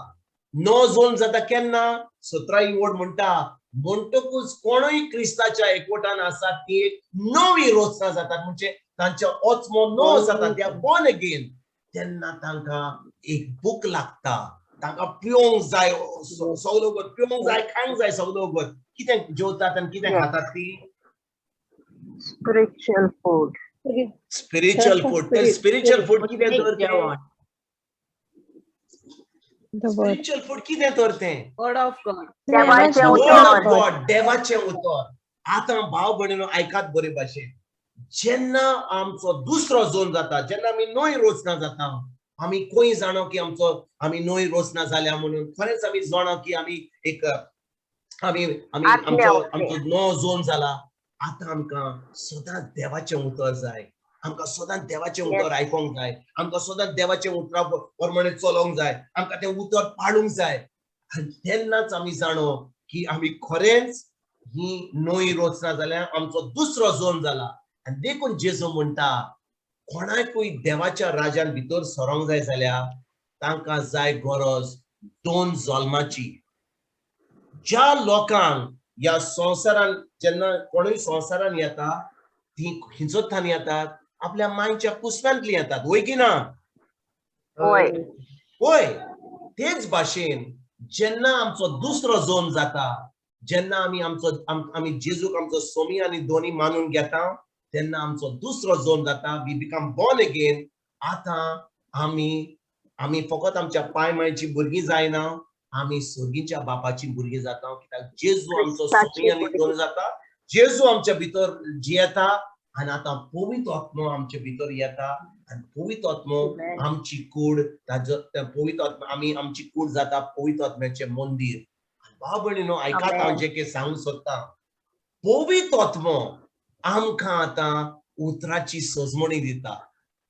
नवो जल्म जाता केन्ना? 17 ओड म्हणटा, म्हणटकूच कोणूय क्रिस्ताच्या एकवटान आसा ती एक नवी रचना जातात, म्हणजे तांचो आत्मो नवो जाता, they are born again. तेन्ना तांकां एक भूक लागता, तांकां पिवंक जाय सगलो वगत, पिवंक जाय, खावंक जाय सगलो वगत. कितें जेवतात आनी कितें खातात ती? Spiritual food. Spiritual food. Spiritual food कितें तर तें? स्पिरिच्युअल फूड कितें तर तें? वर्ड ऑफ गॉड. देवाचें वर्ड ऑफ उतर. गॉड, देवाचें उतर. आतां भाव भयणीनो आयकात बरे भाशेन, जेन्ना आमचो दुसरो जोन जाता, जेन्ना आमी नवी रचना जाता, आमी खंय जाणो की आमचो आमी नवी रचना जाल्या म्हणून? खरेंच आमी जाणो की आमी एक आमी आमी आमचो आमचो नवो जोन जाला. आतां आमकां सदांच देवाचें उतर जाय, आमकां सदांच देवाचें उतर आयकोंक जाय, आमकां सदांच देवाचें उतरा प्रमाणे चलोवंक जाय, आमकां तें उतर पाळूंक जाय. आनी तेन्नाच आमी जाणो की आमी खरेंच ही नवी रचना जाल्या, आमचो दुसरो जोन जाला. आनी देखून जेजू म्हणटा, कोणाकूय देवाच्या राज्यान भितर सरोंक जाय जाल्यार तांकां जाय गरज 2 जल्माची. ज्या लोकांक ह्या संवसारान, जेन्ना कोणूय संवसारान येता, ती खंयचोथान येतात? आपल्या मायच्या कुसव्यांतली येतात, वय की ना? वय. वय. तेच भाशेन जेन्ना आमचो दुसरो जोन जाता, जेन्ना आमी आमचो आमी जेजूक आमचो सोमी आनी दोनी मानून घेता, तेन्ना आमचो दुसरो जोन जाता, we become born again. आतां आमी आमी फकत आमच्या पाय मायची भुरगीं जायना, आमी सर्गीच्या बापाची भुरगीं जाता. कित्याक जेजू आमचो सोमी आनी दोन जाता, जेजू आमच्या भितर जियेता आनी आतां पवित्र आत्मो आमचे भितर येता आनी पवित्र आत्मो आमची कूड, ताजो पवित्र आत्मा आमी आमची कूड जाता पवित्र आत्म्याचें मंदीर. भाव भयणीनो आयकात हांव जें कितें सांगूंक सोदता. पवित्र आत्मो आमकां आतां उतराची सजमणी दिता.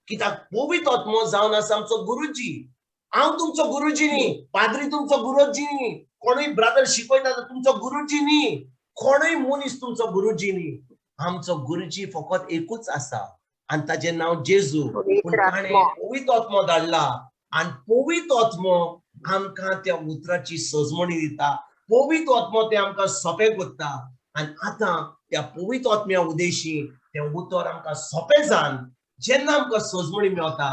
कित्याक पवित्र आत्मो जावन आसा आमचो गुरुजी. हांव तुमचो गुरुजी न्ही, पाद्री तुमचो गुरुजी न्ही, कोणूय ब्रदर शिकयता तो तुमचो गुरुजी न्ही, कोणूय मनीस तुमचो गुरुजी न्ही. आमचो गुरुजी फकत एकूच आसा आनी ताजें नांव जेजू. पूण ताणें पवित्र आत्मो धाडला आनी पवित्र आत्मो आमकां त्या उतराची सजमणी दिता. पवित्र आत्मो ते आमकां सोंपें करता. आनी आतां त्या पवित्र आत्म्या उदेशी तें उतर आमकां सोंपें जावन जेन्ना आमकां सजमणी मेवता,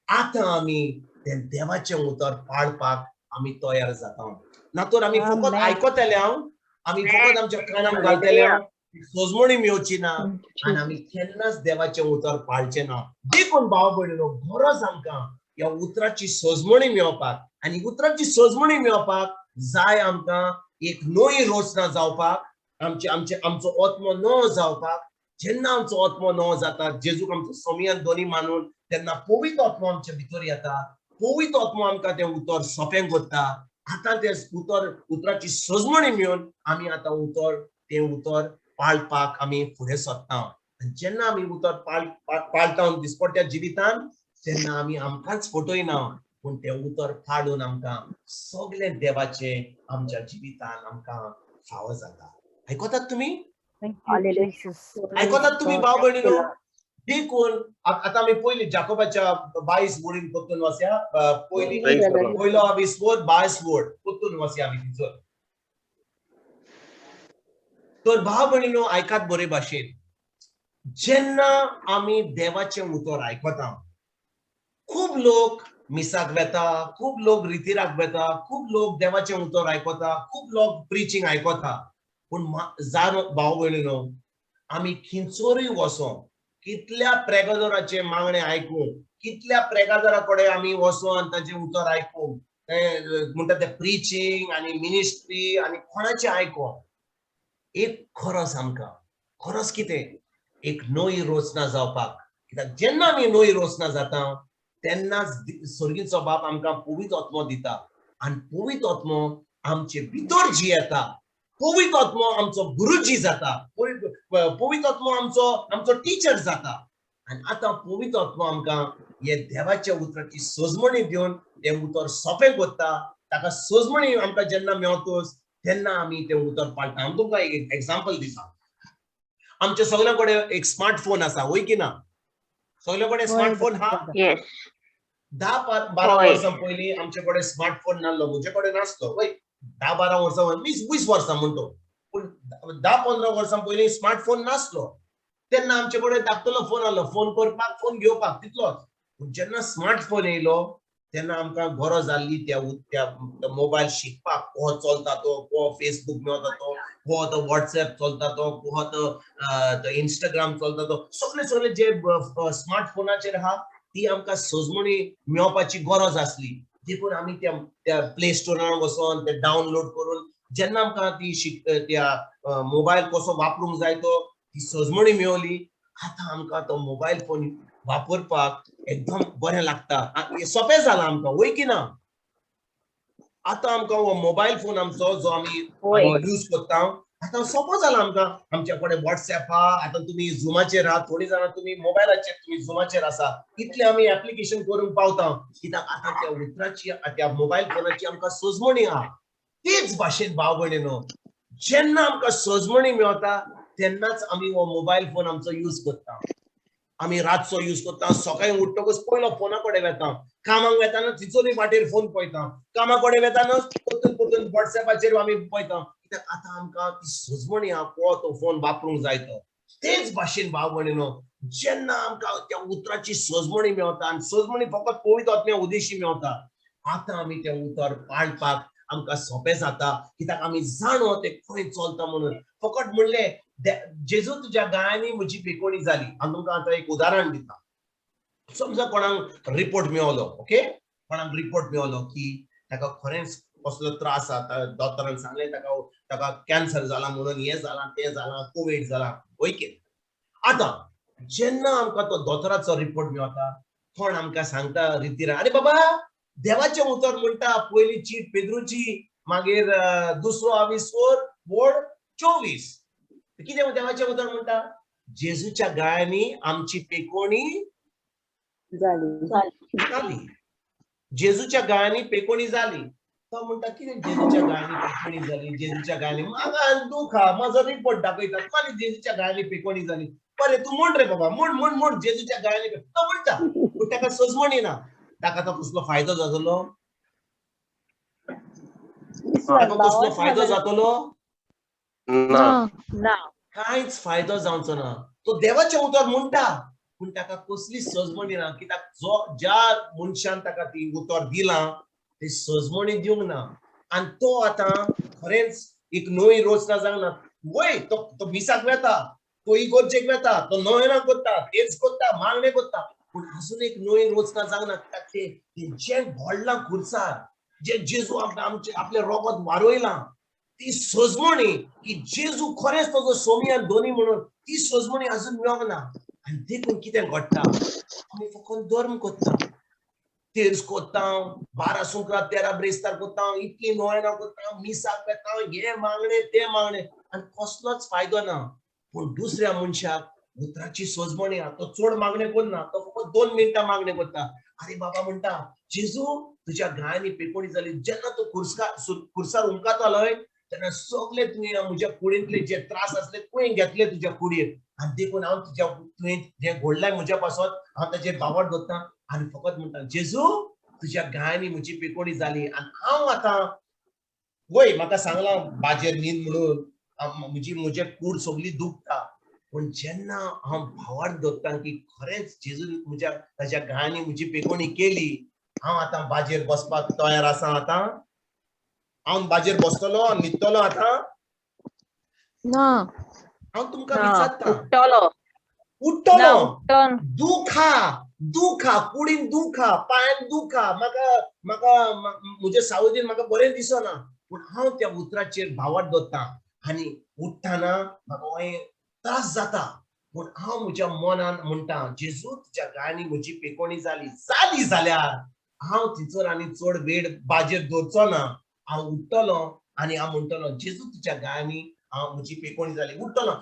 आतां आमी तें देवाचें उतर पाळपाक आमी तयार जाता. ना तर आमी फकत आयकतले, आमी फकत आमच्या कानाक घालतले, सजमणी मेवची ना आनी आमी केन्नाच देवाचें उतर पाळचें ना. देखून भाव भयणीनो, गरज आमकां ह्या उतराची सजमणी मेळपाक, आनी उतराची सजमणी मेळपाक जाय आमकां एक नवी रचना जावपाक, आमचे आमचे आमचो आत्मो नवो जावपाक. जेन्ना आमचो आत्मो नवो जाता, जेजूक आमचो सोमयान दोनी मानून, तेन्ना पवित्र आत्मो आमच्या भितर येता. पवित्र आत्मो आमकां तें उतर सोंपें करता. आतां तें उतर, उतराची सजमणी मेळून आमी आतां उतर, तें उतर पाळपाक आमी फुडें सरता. आनी जेन्ना आमी उतर पाळटा दिसपट्ट्या जिवितान, तेन्ना आमी आमकांच फटयना, पूण तें उतर पाळून आमकां सगळें देवाचें आमच्या जिवितान आमकां फावो जाता. आयकतात तुमी? आयकतात तुमी भाव भयणीनो? देखून आतां आमी पयली जाकोबाच्या 22 वडीन परतून वसया. पयली पयलो आविस्वोद 22 वड परतून वसया आमी तिचो. तर भाव भयणीनो, आयकात बरे भाशेन. जेन्ना आमी देवाचें उतर आयकता, खूब लोक मिसाक वेता, खूब लोक रितीराक वेता, खूब लोक देवाचें उतर आयकता, खूब लोक प्रिचींग आयकता, पूण जाण भाव भयणीनो, आमी खिंचोरूय वचों, कितल्या प्रेगादोराचे मागणे आयकूं, कितल्या प्रेगादोरा कडेन आमी वचों आनी ताचें उतर आयकूं, ते म्हणटा ते प्रिचींग आनी मिनिस्ट्री आनी कोणाचें आयकों, एक खरस आमकां, खरस कितें, एक नवी रचना जावपाक. कित्याक जेन्ना आमी नवी रचना जाता तेन्नाच स्वर्गीचो बाप आमकां पवित्र आत्मो दिता, आनी पवित्र आत्मो आमचे भितर जियेता. पवित्र आत्मो आमचो गुरुजी जाता, पवित्र आत्मो आमचो आमचो टिचर जाता. आनी आतां पवित्र आत्मो आमकां हे देवाच्या उतराची सजमणी दिवन तें उतर सोंपें करता. ताका सजमणी आमकां जेन्ना मेवतच तेन्ना आमी तें उतर पाळटा. हांव तुमकां एक एग्जाम्पल दिता. आमच्या सगळ्यां कडेन एक स्मार्टफोन आसा, वय की ना? सगळ्या कडेन स्मार्टफोन हा? 10-12 वर्सां पयलीं आमचे कडेन स्मार्टफोन नासलो, म्हजे कडेन नासलो, वय. 10-12 वर्सां, 20 वर्सां म्हणतो, पूण 10-15 वर्सां पयलीं स्मार्टफोन नासलो. तेन्ना आमचे कडेन धाकटलो फोन आसलो, फोन करपाक, फोन घेवपाक, तितलोच. पूण जेन्ना स्मार्टफोन येयलो तेन्ना आमकां गरज जाल्ली त्या त्या मोबायल शिकपाक, को चलता तो, को फेसबूक मेवता तो, को तो वॉट्सएप चलता तो, को तो इंस्टाग्राम चलता तो, सगळे सगळे जे स्मार्टफोनाचेर आहा ती आमकां सजमणी मेळपाची गरज आसली. देखून आमी त्या त्या प्ले स्टोरार वचोन ते डावनलोड करून जेन्ना आमकां ती त्या मोबायल कसो वापरूंक जाय तो ती सजमणी मेवली. आतां आमकां तो मोबायल फोन वापरपाक एकदम बरें लागता, सोंपें जालां आमकां, वय की ना? आतां आमकां हो मोबायल फोन आमचो जो आमी यूज करता आतां सोंपो जाला आमकां. आमच्या कडेन वॉट्सएप आहा, आतां तुमी झुमाचेर आहा, थोडीं जाणां तुमी मोबायलाचेर तुमी झुमाचेर आसा, इतले आमी एप्लिकेशन करूंक पावता. कित्याक आतां त्या उतराची, त्या मोबायल फोनाची आमकां सजमणी आहा. तेच भाशेन भाव भयणीनो, जेन्ना आमकां सजमणी मेवता तेन्नाच आमी हो मोबायल फोन आमचो यूज करता. आमी रातचो यूज करता, सकाळी उठ्ठकच पयलो फोना कडेन वेता, कामाक वेताना तिचोरूय वाटेर फोन पळयता, कामा कडेन वेताना परतून परतून वॉट्सएपाचेर आमी पळयता. कित्याक आतां आमकां ती सजमणी आहा, को तो फोन वापरूंक जाय तो. तेच भाशेन भाव भयणीनो, जेन्ना आमकां त्या उतराची सजमणी मेवता, आनी सजमणी फकत पवित्र आत्म्या उदेशी मेवता, आतां आमी तें उतर पाळपाक आमकां सोंपें जाता. कित्याक आमी जाणो तें खंय चलता म्हणून. फकत म्हणलें जेजू तुज्या गायांनी म्हजी पेकोणी जाली. हांव तुमकां आतां एक उदाहरण दिता. समजा कोणाक रिपोर्ट मेवलो, ओके, कोणाक रिपोर्ट मेवलो की ताका खरेंच कसलो त्रास आसा, दोतोरान सांगलें ताका ताका कॅन्सर जाला म्हणून, हें जालां तें जालां, कोवीड जालां, वय की? आतां जेन्ना आमकां तो दोतोराचो रिपोर्ट मेवता, कोण आमकां सांगता रितीरा, अरे बाबा देवाचें उतर म्हणटा, पयली चीट पेद्रूची, मागीर दुसरो आविस्वोर वोड 24, कितें देवाचें उतर म्हणटा? जेजूच्या गायांनी आमची पेकोणी जाली. जेजूच्या गायांनी पेकोणी जाली. तो म्हणटा कितें जेजूच्या गायांनी पेकोणी जाली? जेजूच्या गायांनी म्हाका दुख आहा, म्हाजो रिपोर्ट दाखयता, मागीर जेजूच्या गायांनी पेकोणी जाली. बरें तूं म्हण रे बाबा, म्हण म्हण म्हण जेजूच्या गायांनी. तो म्हणटा, पूण ताका सजमणी ना. ताका तो कसलो फायदो जातलो? ताका कसलो फायदो जातलो? ना. ना. कांयच फायदो जावचो ना. तो देवाचें उतर म्हणटा पूण ताका कसली सजमणी ना, कित्याक जो ज्या मनशान ताका ती उतर दिलां ती सजमणी दिवंक ना आनी तो आतां खरेंच एक नवी रचना जावंक ना. वय तो तो मिसाक वेता, तो इगोर्जेक वेता, तो नोयना करता, तेच करता, मागणें करता, पूण अजून एक नवी रचना जावंक ना. कित्याक तें जें घडलां खुर्सार, जे जेजू आमचें आपलें रोगत वारयलां ती सजमणी की जेजू खरेंच ताजो सोमी आनी दोनी म्हणून ती सजमणी अजून मेळोंक ना. आनी देखून कितें घडटा, आमी फकत धर्म करता, तेर्स करता, 12 सुंकरा 13 ब्रेस्तार करता, इतली नोयना करता, मिसाक वेता, हें मागणें तें मागणें आनी कसलोच फायदो ना. पूण दुसऱ्या मनशाक उतराची सजमणी आहा, तो चड मागणें करना, तो फकत 2 मिनटां मागणें करता. आरे बाबा म्हणटा, जेजू तुज्या घायांनी पेकोणी जाली. जेन्ना तूं खुर्सार उमकातालोय तेन्ना सगळे तुवें म्हज्या कुडींतले जे त्रास आसले तुवें घेतले तुज्या कुडीर आनी देखून हांव तुज्या तुवें जें घडलां म्हज्या पासत हांव ताजेर बावट दवरता आनी फकत म्हणटा, जेजू तुज्या घायांनी म्हजी पेकोणी जाली आनी हांव आतां वय म्हाका सांगलां बाजेर न्हीद म्हणून, म्हजी म्हजे कूड सगळी दुखता, पूण जेन्ना हांव भावार्थ दवरता की खरेंच जेजून म्हज्या ताज्या घायांनी म्हजी पेकोणी केली, हांव आतां बाजेर बसपाक तयार आसा. आतां हांव बाजेर बसतलो, न्हिदतलो आतां ना. हांव तुमकां विचारता, उठ्ठलो उठ्ठलो, उठ्ठन दुखा दुखा, कुडीन दुखा, पांयान दुखा, म्हाका म्हाका म्हजे सावदीन म्हाका बरें दिसना, पूण हांव त्या उतराचेर भावार्थ दवरता आनी उठ्ठना म्हाका त्रास जाता, पूण हांव म्हज्या मनान म्हणटा, जेजू तुज्या घायांनी म्हजी पेकोणी जाली जाली जाल्यार हांव थंयसर आनी चड वेळ बाजेर दवरचो ना. हांव उठ्ठलो आनी हांव म्हणटलो, जेजू तुज्या घायांनी हांव म्हजी पेकोणी जाली. उठ्ठलो.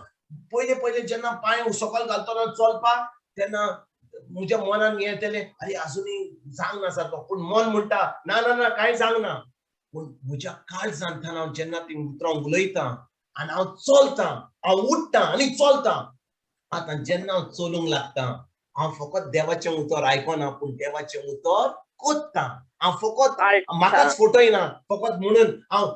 पयले पयले जेन्ना पांय सकयल घालतलो चलपाक तेन्ना म्हज्या मनान हें येतलें, अरे आजुनूय जावंक ना सारको, पूण मन म्हणटा ना ना ना कांय जावंक ना. पूण म्हज्या काळजांतल्यान हांव जेन्ना ती उतरां उलयतां आनी हांव चलतां, हांव उठ्ठां आनी चलतां. आतां जेन्ना हांव चलूंक लागता हांव फकत देवाचें उतर आयकना पूण देवाचें उतर कोत्तां. हांव फकत म्हाकाच फटयना, फकत म्हणून हांव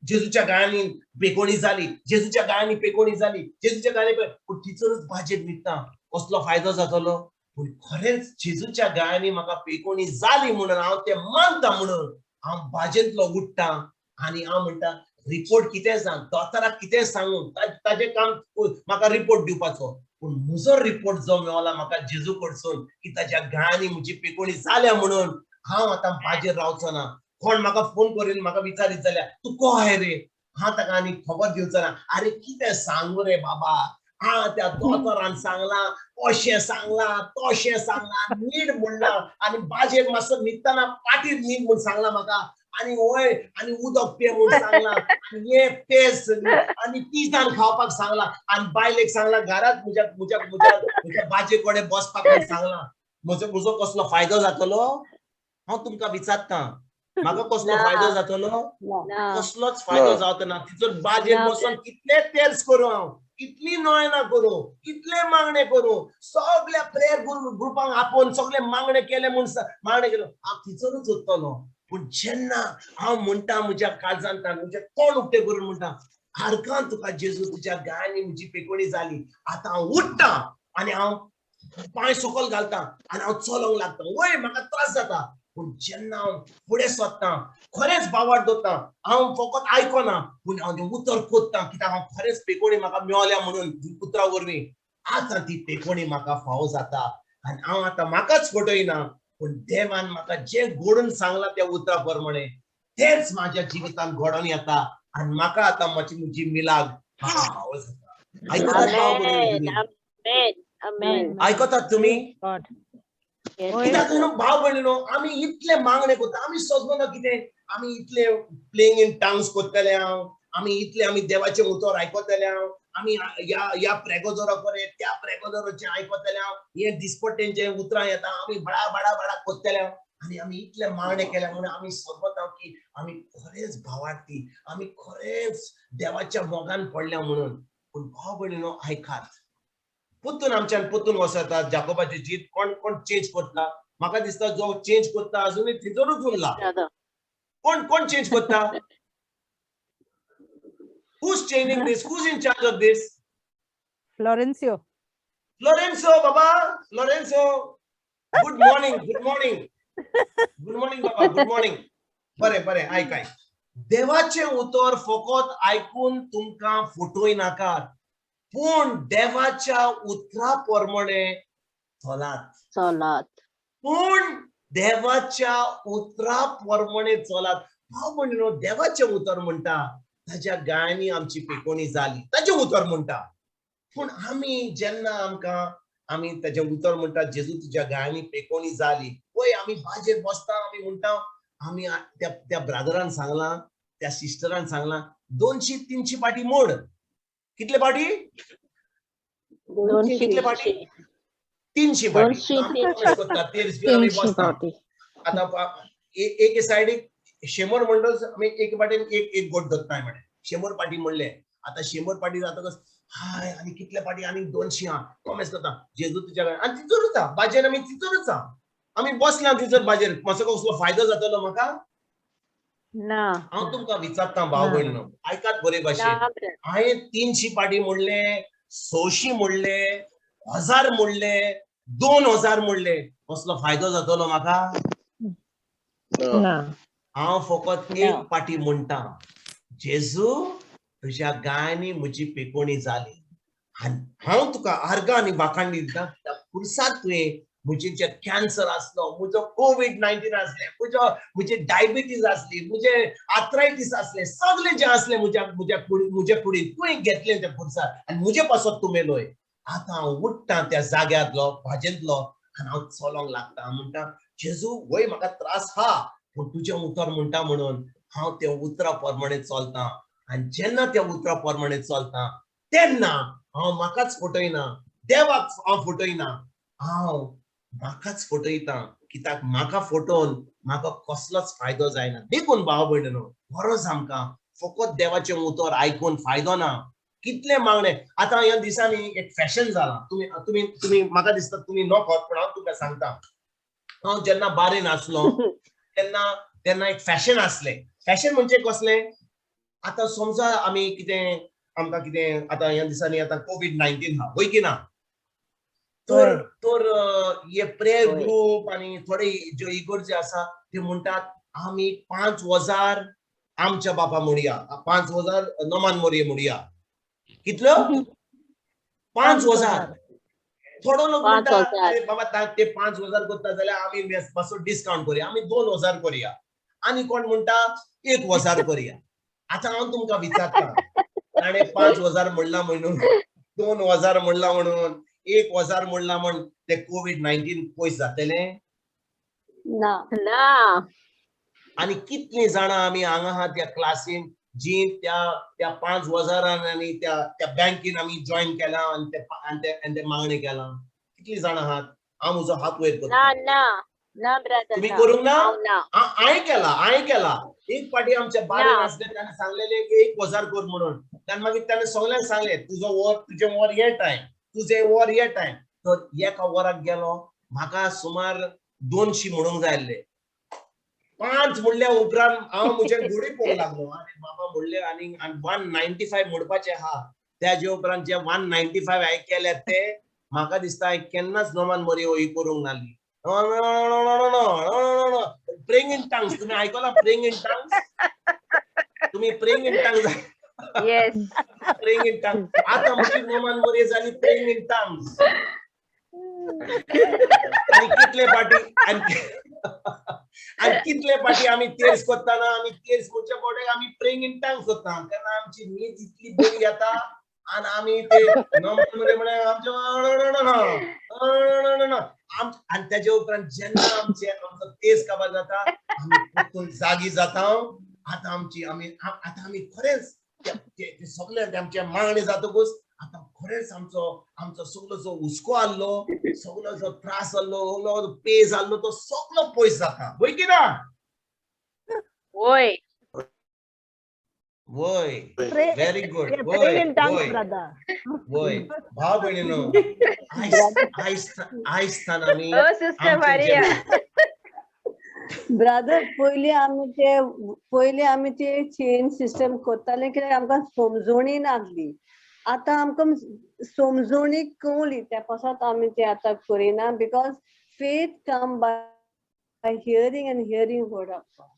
जेजूच्या गायांनी पेकोणी जाली, जेजूच्या गायांनी पेकोणी जाली, जेजूच्या गायांनी, पूण टिचरूच बाजेर न्हिदता, कसलो फायदो जातलो? पूण खरेंच जेजूच्या गायांनी म्हाका पेकोणी जाली म्हणून हांव तें मानता म्हणून हांव बाजेंतलो उठ्ठां आनी हांव म्हणटा, रिपोर्ट कितें सांग, दोतोराक कितें सांगू, ताजें काम म्हाका रिपोर्ट दिवपाचो, पूण म्हजो रिपोर्ट जो मेवला म्हाका जेजू कडसून की ताज्या गायांनी म्हजी पेकोणी जाल्या म्हणून हांव आतां बाजेर रावचो ना. कोण म्हाका फोन करून म्हाका विचारीत जाल्यार तूं को आहाय रे, हांव ताका आनी खबर दिवचो ना. आरे कितें सांगू रे बाबा, हांव त्या दोतोरान सांगलां, अशें सांगलां, तशें सांगलां, न्हीद म्हणलां आनी बाजेर मातसो न्हिदतना पाटीर न्हीद म्हूण सांगलां म्हाका, आनी वय आनी उदक पे म्हूण सांगलां, आनी हें पेज आनी तिजान खावपाक सांगलां, आनी बायलेक सांगलां घरांत म्हज्या म्हज्या म्हज्या म्हज्या बाजे कडेन बसपाक म्हूण सांगलां. म्हजो म्हजो कसलो फायदो जातलो? हांव तुमकां विचारतां, म्हाका कसलो फायदो जातलो? कसलोच फायदो जावचो ना. तिचो बाजेर बसून कितले तेर्स करूं हांव, कितली नोयना करूं, कितले मागणे करूं, सगल्या प्रेयर ग्रुपांक आपोवन सगळे मागणे केले म्हूण मागणे केले, हांव थिंचरूच उरतलो. पूण जेन्ना हांव म्हणटा म्हज्या काळजांतल्यान, म्हजें तोंड उक्तें करून म्हणटा, आर्गां तुका जेजू तुज्या गायांनी म्हजी पेकोणी जाली, आतां हांव उठ्ठां आनी हांव पांय सकयल घालता आनी हांव चलोंक लागता. वय म्हाका त्रास जाता, पूण जेन्ना हांव फुडें सरता, खरेंच बावाट दवरता, हांव फकत आयकना पूण हांव तें उतर कोत्ता, कित्याक हांव खरेंच पेकोणी म्हाका मेवल्या म्हणून उतरा वरवीं आतां ती पेकोणी म्हाका फावो जाता आनी हांव आतां म्हाकाच फटयना, पूण देवान म्हाका जें घडून सांगलां त्या उतरा प्रमाणे तेंच म्हाज्या जिवितांत घडोवन येता आनी म्हाका आतां म्हजी म्हजी मिलाग म्हाका फावो जाता. आयकतात भाव भयणी? आयकतात तुमी? कित्याक भाव भयणीनो, आमी इतले मागणे करता, आमी सजमना कितें, आमी इतले प्लेइंग इन टंग्स करतले हांव, आमी इतले आमी देवाचें उतर आयकतले हांव, आमी ह्या ह्या प्रेगोदोरा कडेन त्या प्रेगोदोराचें आयकतले हांव, हे दिसपट्टेंचे उतरां येता, आमी बडा बडा बडा करतले हांव आनी आमी इतले मागणे केले म्हणून आमी समजता की आमी खरेंच भावार्थी, आमी खरेंच देवाच्या मोगान पडल्या म्हणून. पूण भाव भयणीनो आयकात, पुतून आमच्यान पुतून वसता जाकोबाची जीत कोण कोण चेंज करता? म्हाका दिसता जो चेंज करता अजूनय थंयसरूच उरला. कोण कोण चेंज करता? Who's changing this? Who's in charge of this? Florencio. Lorenzo Baba, Lorenzo, good morning, good morning, good morning बाबा, good morning. बरें बरें, आयक आयक. देवाचें उतर फकत आयकून तुमकां फटोय नाकात, पूण देवाच्या उतरा प्रमाणे चलात. चलात. पूण देवाच्या उतरा प्रमाणे चलात. भाव भयणीनो, देवाचें उतर म्हणटा ताज्या गायांनी आमची पेकोणी जाली, ताजें उतर म्हणटा. पूण आमी जेन्ना आमकां आमी ताजें उतर म्हणटा जेजू तुज्या गायांनी पेकोणी जाली, पळय आमी बाजेर बसता, आमी म्हणटा, आमी त्या त्या ब्रादरान सांगलां, त्या सिस्टरान सांगलां, 200-300 पाटी मोड. कितले पाटी? 200. कितले पाटी? 300 पाटी. 200. आमी करता, तेर्स बी आमी 300 बसता. पावटी. आतां एके सायडीक 100 म्हणटच आमी एके पाटीन एक एक गोट धरताय म्हणे 100 पाटी म्हणले. आतां 100 पाटी जातकच हाय आनी कितले पाटी? आनी 200. आहा कॉमेस करता जेजू तुज्या कडेन. आनी तितूरूच आहा बाजेर, आमी तितूरूच आहा, आमी बसला तिचर बाजेर. मातसो कसलो फायदो जातलो म्हाका? ना. हांव तुमकां विचारता भाव भयणीनो, आयकात बरे भाशेन. ना ब्रदर. हांवें 300 पाटी म्हणले, 600 म्हणले, 1000 म्हणले, 2000 म्हणले, कसलो फायदो जातलो म्हाका? ना. हांव फकत एक पाटी म्हणटा, जेजू तुज्या गायांनी म्हजी पेकोणी जाली आनी हांव तुका आर्गां आनी वाखाण दिता. पुरसात तुवें म्हजे जे कॅन्सर आसलो, म्हजो कोवीड-19 आसलें, म्हजो म्हजे डायबिटीज आसली, म्हजे आर्थरायटीस आसले, सगळे जे आसले म्हज्या म्हज्या कुडी म्हज्या कुडीन तुवें घेतलें तें पुरसाद आनी म्हजे पासत तूं मेलोय. आतां हांव उठ्ठा त्या जाग्यांतलो भाजेंतलो आनी हांव चलोंक लागता. हांव म्हणटा जेजू वय म्हाका त्रास हा, पूण तुजें उतर म्हणटा म्हणून हांव त्या उतरा प्रमाणे चलता. आनी जेन्ना त्या उतरा प्रमाणे चलता तेन्ना हांव म्हाकाच फटयना, देवाक हांव फटयना, हांव म्हाकाच फटयता. कित्याक म्हाका फटोवन म्हाका कसलोच फायदो जायना. देखून भाव भयणीनो, गरज आमकां फकत देवाचें उतर आयकून फायदो ना. कितले मागणे आतां ह्या दिसांनी एक फॅशन जालां. तुमी तुमी तुमी म्हाका दिसता तुमी नोकत, पूण हांव तुमकां सांगता, हांव जेन्ना बारेन आसलो तेन्ना तेन्ना एक फॅशन आसलें. फॅशन म्हणजे कसलें? आतां समजा आमी कितें आमकां कितें आतां ह्या दिसांनी आतां कोवीड-19 हा, वय की ना? तर तर हे प्रेयर ग्रूप आनी थोडे ज्यो इगर्जी आसा ते म्हणटात आमी 5000 आमच्या बापा म्हणया, 5000 नमान मोरये म्हणया. कितल्यो? 5000. थोडो लोक म्हणटा अरे बाबा ते 5000 करता जाल्यार आमी मातसो डिस्कावंट करया, आमी 2000 करया. आनी कोण म्हणटा 1000 करया. आतां हांव तुमकां विचारता, ताणें 5000 म्हणला म्हणून, 2000 म्हणला म्हणून, 1000 म्हणला म्हण ते कोवीड-19 पयस जातलें? ना ना. आनी कितलीं जाणां आमी हांगा आहा त्या क्लासीन जी त्या त्या 5000 आनी त्या त्या बँकेन आमी जॉयन केलां आनी ते आनी ते मागणें केलां? कितलीं जाणां आहात? हांव म्हजो हात वयर करता. ना ना ना ब्रदर. तुमी करूंक ना? हांवें केला, हांवें केला. एक पाटी आमच्या बारेन आसले ताणें सांगलेलें की 1000 कर म्हणून. ताणें मागीर ताणें सगल्यांक सांगलें तुजो वर तुजें वर हे टायम, तुजें वर हे टायम. तर एका वराक गेलो, म्हाका सुमार 200 म्हणूंक जाय आसले. 5 म्हणल्या उपरांत हांव म्हजे गुडी पळोवंक लागलो. आनी बाबा म्हणले आनी 195 म्हणपाचें आहा. त्याजे उपरांत जे 195 हांवें केले ते म्हाका दिसता हांवें केन्नाच नोमान मोरये ही करूंक नासली. प्रेइंग इन टंग्स तुमी आयकलां? प्रेइंग इन टंग्स तुमी praying in tongues? Yes. Praying in tongues. आतां म्हजी नोमान मोरये जाली प्रेइंग इन टंग्स. आनी कितले पाटी आनी कितले पाटी आमी तेर्स करतना, आमी तेर्स करच्या फावटी आमी प्रेइंग इन टंग्स करता, कारण आमची न्हीद इतली बरी येता आनी आमी ते नोमान मोरये म्हळ्यार आमचे आनी तेजे उपरांत जेन्ना आमचे आमचो तेज काबार जाता आमी परतून जागी जाता. आतां आमची आमी आतां आमी खरेंच सगळे आमचे मागणे जातकूच आतां खरेंच आमचो आमचो सगलो जो हुस्को आहलो, सगलो जो त्रास आहलो, सगलो पेज आहलो तो सगलो पयस जाता. वय की ना? वय वय. Very good. Praying in tongues brother. वय भाव भयणीनो, आयज आयज आयज आमी सिस्टर मारिया. ब्रदर, पयलीं आमी ते चेन सिस्टम करताले कित्याक आमकां समजोणी नासली. आतां आमकां समजोणी कळ्ळी, त्या पासत आमी ते आतां करिना, because faith come by hearing and hearing word of God.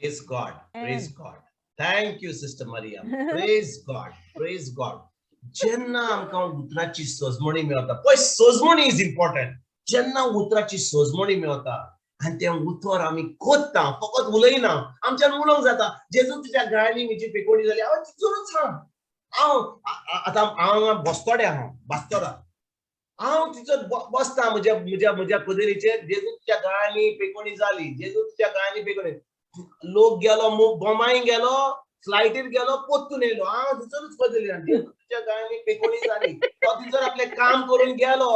Praise God. Praise God. Thank you, Sister Maria. Praise God. Praise God. जेन्ना आमकां उतराची सजमणी मेळता पळय, सजमणी is important. जेन्ना उतराची सजमणी मेळता आनी तें उतर आमी कोत्ता, फकत उलयना. आमच्यान उलोवंक जाता, जेजू तुज्या गाळ्यांनी म्हजी पेकोणी जाली. हांव तितूनच हा. हांव आतां हांव बस्तोडे, हांव बास्तोडा, हांव तिचो बसता म्हज्या म्हज्या म्हज्या कदेलीचेर. जेजू तुज्या गाळ्यांनी पेकोणी जाली, जेजू तुज्या गाळ्यांनी पेकोणी. लोक गेलो बोमाय गेलो, फ्लायटीर गेलो, पोत्तून येयलो. हांव थंयसरूच कदेली. जेजू तुज्या गाळ्यांनी पेकोणी जाली. तो थंयसर आपलें काम करून गेलो.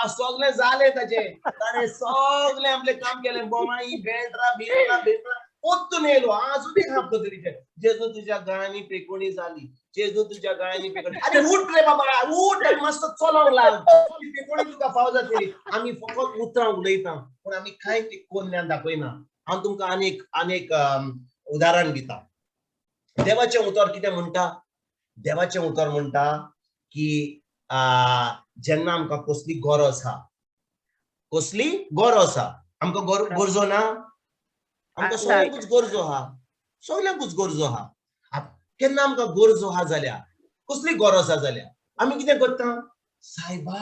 सगळें जालें ताचें. ताणें सगळें आपलें काम केलें, बोमाई, बेंड्रा बिंड्रा बिंड्रा, पोत्तून येयलो. हांव अजून आहा कदेलीचेर. जेजू तुज्या गाळ्यांनी पेकोणी जाली, जेजू तुज्या गाळ्यांनी पेकोणी. अरे उठ रे बाबा, उठ आनी मातसो चलोंक लाग, पेकोणी तुका फाव जातली. आमी फकत उतरां उलयता, पूण आमी कांय ते कोन्यान दाखयना. हांव तुमकां आनीक आनीक उदाहरण दिता. देवाचें उतर कितें म्हणटा? देवाचें उतर म्हणटा की जेन्ना आमकां कसली गरज आहा, कसली गरज आहा, आमकां गरजो ना? आमकां सगळ्यांकूच गरजो आहा, सगळ्यांकूच गरजो आहा. केन्ना आमकां गरजो आहा जाल्यार, कसली गरज आहा जाल्यार आमी कितें करता? सायबा,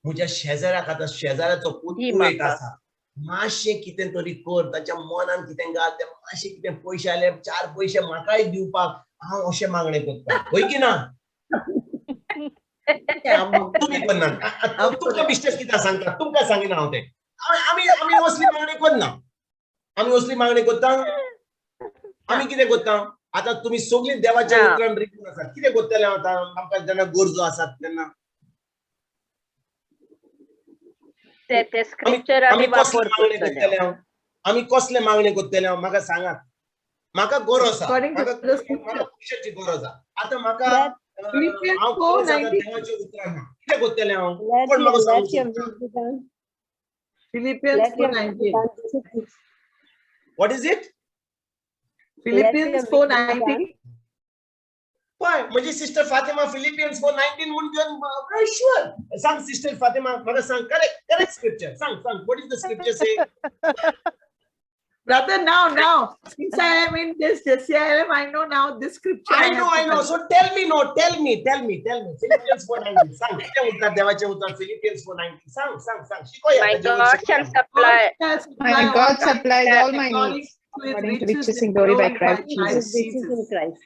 म्हज्या शेजाऱ्याक, आतां शेजाऱ्याचो पूत कुवेट आसा, मातशें कितें तरी कर, ताच्या मनान कितें घाल, ते मातशें कितें पयशे आयले, चार पयशे म्हाकाय दिवपाक. हांव अशें मागणें करता, हय की ना? तुमी करना? तुमकां बिश्टेच कित्याक सांगता, तुमकां सांगिना हांव तें. आमी आमी असली मागणी करना. आमी असली मागणी करता? आमी कितें करता? आतां तुमी सगळीं देवाच्या उतरान रिगून आसात. कितें करतले आतां आमकां जेन्ना गरजो आसात तेन्ना? ते स्क्रिप्चर आमी कसले मागणे करतले? आमी कसले मागणे करतले, म्हाका सांगात. म्हाका गरज आसा, म्हाका पयशाची गरज आसा. आतां म्हाका हांव देवाच्या उतरान कितें करतलें हांव? कोण म्हाका सांगू? Philippians 4:19. What is it? Philippians 4:19. पळय, म्हजी सिस्टर फातिमा फिलिपियन्स 4:19 म्हूण घेवन शुअर. सांग सिस्टर फातिमा, म्हाका सांग, करेक्ट करेक्ट स्क्रिप्चर सांग, सांग. What is the scripture say? Brother, now, since I am in this JCILM, I know now this scripture. I know, I know. So tell me, no, tell me, tell me, tell me. Philippians 4:19. सांग, कितें उरता देवाचें उतर Philippians 4:19? सांग, सांग, सांग. शिकोया. My God shall supply. My God supplies all my needs according to riches in glory by Christ Jesus. Riches in Christ.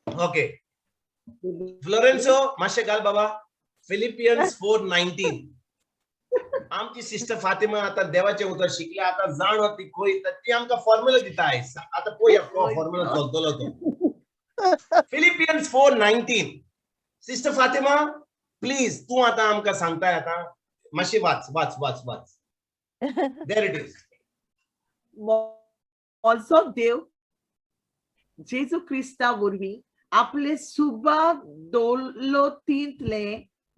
Okay. Florencio, मातशें घाल बाबा. Philippians 4:19. आमची सिस्टर फातिमा आतां देवाचें उतर शिकल्या, आतां जाण ती खंय ती आमकां फॉर्म्युला दिता आयज. आतां पळोवया फॉर्म्युला चलतलो तो. फिलिपियन्स 4:19. सिस्टर फातिमा, प्लीज, तूं आतां आमकां सांगताय. आतां मातशी वाच, वाच, वाच, वाच. There it is. म्हजो देव जेजू क्रिस्ता वरवीं आपले सुबा दौलतींतले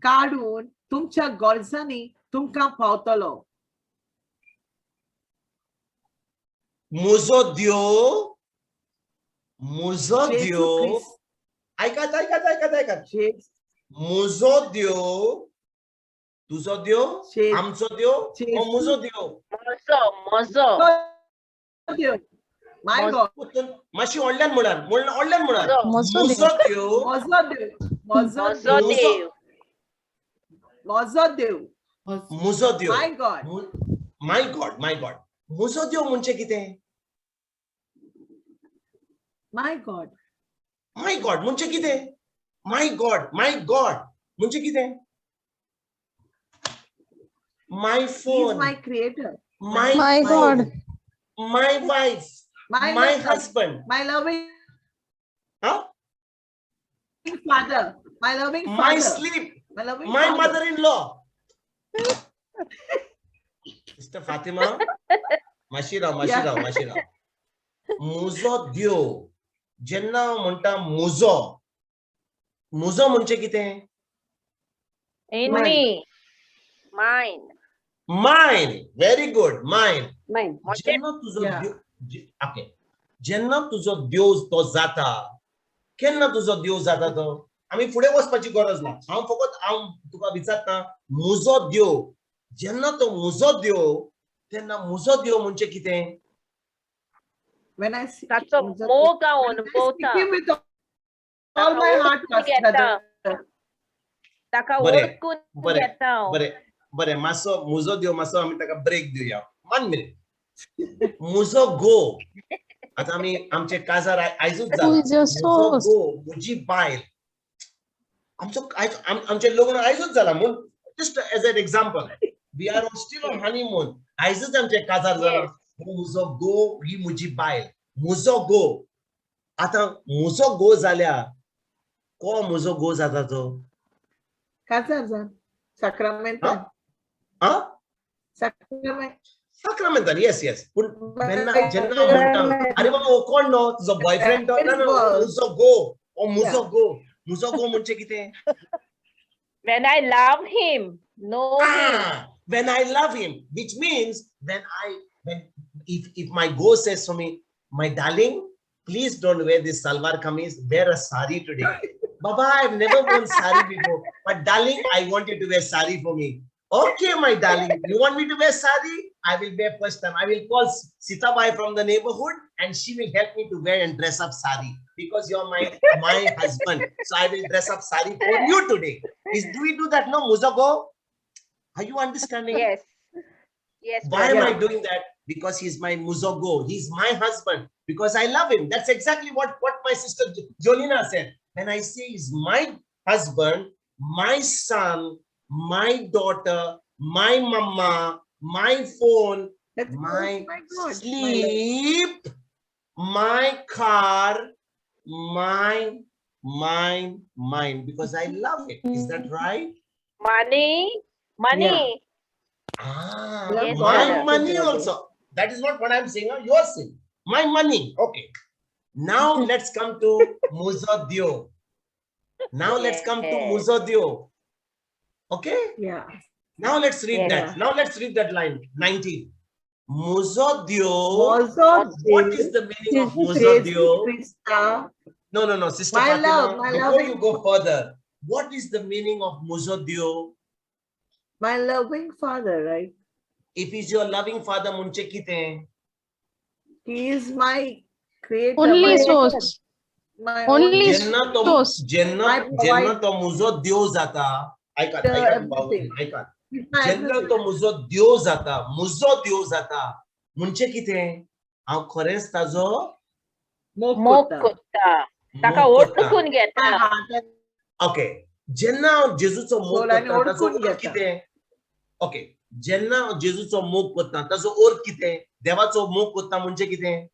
काडून तुमच्या गरजांनी तुमकां पावतलो. म्हजो देव, म्हजो जेजू देव. क्रिस्त. आयकात, आयकात, आयकात, आयकात. म्हजो देव, तुजो देव, आमचो देव, ओ म्हजो देव? म्हजो, म्हजो. देव. My God. मातशी व्हडल्यान म्हणात, व्हडल्यान म्हणात. म्हजो. म्हजो देव. म्हजो देव, म्हजो. म्हजो देव. म्हजो देव. म्हजो देव. My God. My God, my God. म्हजो देव म्हणजे कितें? My God. My God म्हणजे कितें? My God, my God म्हणजे कितें? My He is phone, my creator. My My God. My wife, My my lover. Husband, My loving huh? father. My loving my father. sleep, My loving my father. mother-in-law. Sister Fatima, मातशी राव, मातशी राव, मातशी राव. म्हजो देव, जेन्ना हांव म्हणटा म्हजो, म्हजो म्हणजे कितें? In me. Mine. Mine. Very good. Mine. Mine. जेन्ना तुजो ओके, जेन्ना तुजो देव तो जाता, केन्ना तुजो देव जाता तो आमी फुडें वचपाची गरज ना. हांव फकत हांव तुका विचारता म्हजो देव, जेन्ना तो म्हजो देव तेन्ना म्हजो देव म्हणजे कितें? When I see ताचो मोग हांव अनुभवता. All my heart, ताका ओळखून घेता. बरें बरें, मातसो म्हजो देव मातसो आमी ताका ब्रेक दिवया. 1 मिनिट. म्हजो गो, आतां आमी आमचे काजार आयजूच जाला. म्हजो गो, म्हजी बायल, आमचो आमचें लग्न आयजूच जाला म्हूण just as an example, we are still on honeymoon. आयजूच आमचें काजार जाला. म्हजो गो ही म्हजी बायल, म्हजो गो. आतां म्हजो गो जाल्यार को म्हजो गो जाता तो? काजार जावन साक्रामेंतान. साक्रामेंतान, येस येस. पूण जेन्ना हांव म्हणटा आरे बाबा हो कोण न्हू तुजो बॉयफ्रेंड तो? ना ना, म्हजो गो, हो म्हजो गो. म्हजो गो म्हणजे कितें? When I love him, know him. When I love him, which means when if my go says to me, my darling, please don't wear this salwar kameez, wear a sari today. Baba, I've never worn sari before, but darling, I want you to wear sari for me. Okay, my darling, you want me to wear sari? I will wear first time. I will call Sitabai from the neighborhood and she will help me to wear and dress up sari because you're my husband. So I will dress up sari for you today. Do we do that? No, Muzago? Are you understanding? Yes. Yes. Why am I doing that? Because he's my Muzogo. He's my husband. Because I love him. That's exactly what my sister Jolina said. When I say he's my husband, my son, my daughter, my mama, my phone, my sleep, my car, mine, mine, mine, because I love it. Is that right? Money, money. Yeah. Ah, yes, my money also. That is not what I'm saying. You're saying my money. Okay. Now let's come to Muzodio. Now let's come to Muzodio. Okay? Yeah. Now let's read that. Now let's read that line 19. Muzodio. What is the meaning of Muzodio? No, no, no, Sister my Fatima, love, my before loving... you go further, what is the meaning of Muzodio? My loving father, right? If he's your loving father, munche kite? He is my creator. Only my source. My only source. Jenna to muzo dio zata. आयकात आयकात जेन्ना तो म्हजो देव जाता, म्हजो देव जाता म्हणजे कितें? हांव खरेंच ताजो मोग करता, ताका ओळखून घेता. ओके, जेन्ना हांव जेजूचो मोग करता ताजो अर्थ कितें? ओके, जेन्ना हांव जेजूचो मोग करता ताजो अर्थ कितें? देवाचो मोग करता म्हणजे कितें?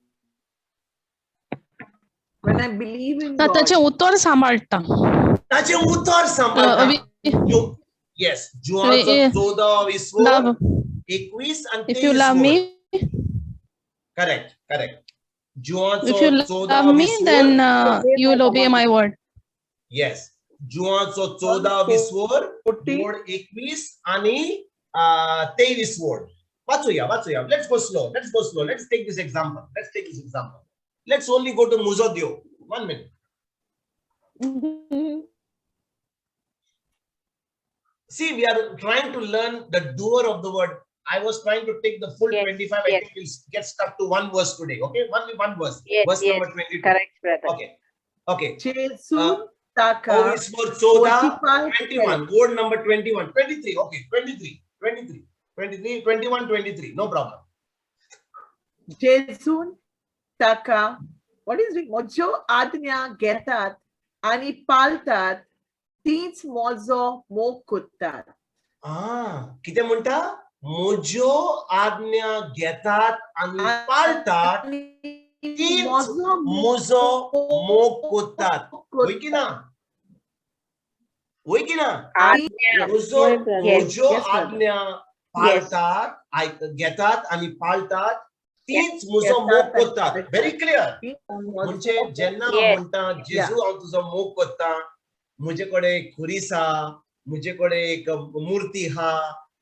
When I believe in God, ताचें उतर सांबाळटा, ताचें उतर सांबाळटा. Yes, जुआंचो 14 21 and if you love me, correct, correct. जुआंचो if you love me, then you will obey my word. Yes, जुआंचो 14 20 21 आणि 23 word. वाचूया, वाचूया. Let's go slow. Let's go slow. Let's take this example. Let's take this example. Let's only go to Muzodio. 1 minute. See, we are trying to learn the doer of the word. I was trying to take the full 25. I think we'll get stuck to one verse today. Okay, only one verse. Yes, verse number 22. Correct, brother. Okay. Okay. Jesu Taka. 21. Word number 21. 23. Okay, 23. 23. 23. 21, 23. No problem. Jesu Taka. What is it? Mojo adnya getat ani paltat. तीच mojo मोग करतात. Ah, कितें म्हणटा? म्हज्यो आज्ञा घेतात आनी पाळटात तीच म्हजो मोग करतात. वय की ना? वय की ना? म्हज्यो आज्ञा पाळटात, घेतात आनी पाळटात तीच म्हजो मोग करतात. Very clear. म्हणजे जेन्ना हांव म्हणटा जेजू हांव तुजो मोग करता, म्हजे कडेन एक खुरीस आहा, म्हजे कडेन एक मूर्ती आहा,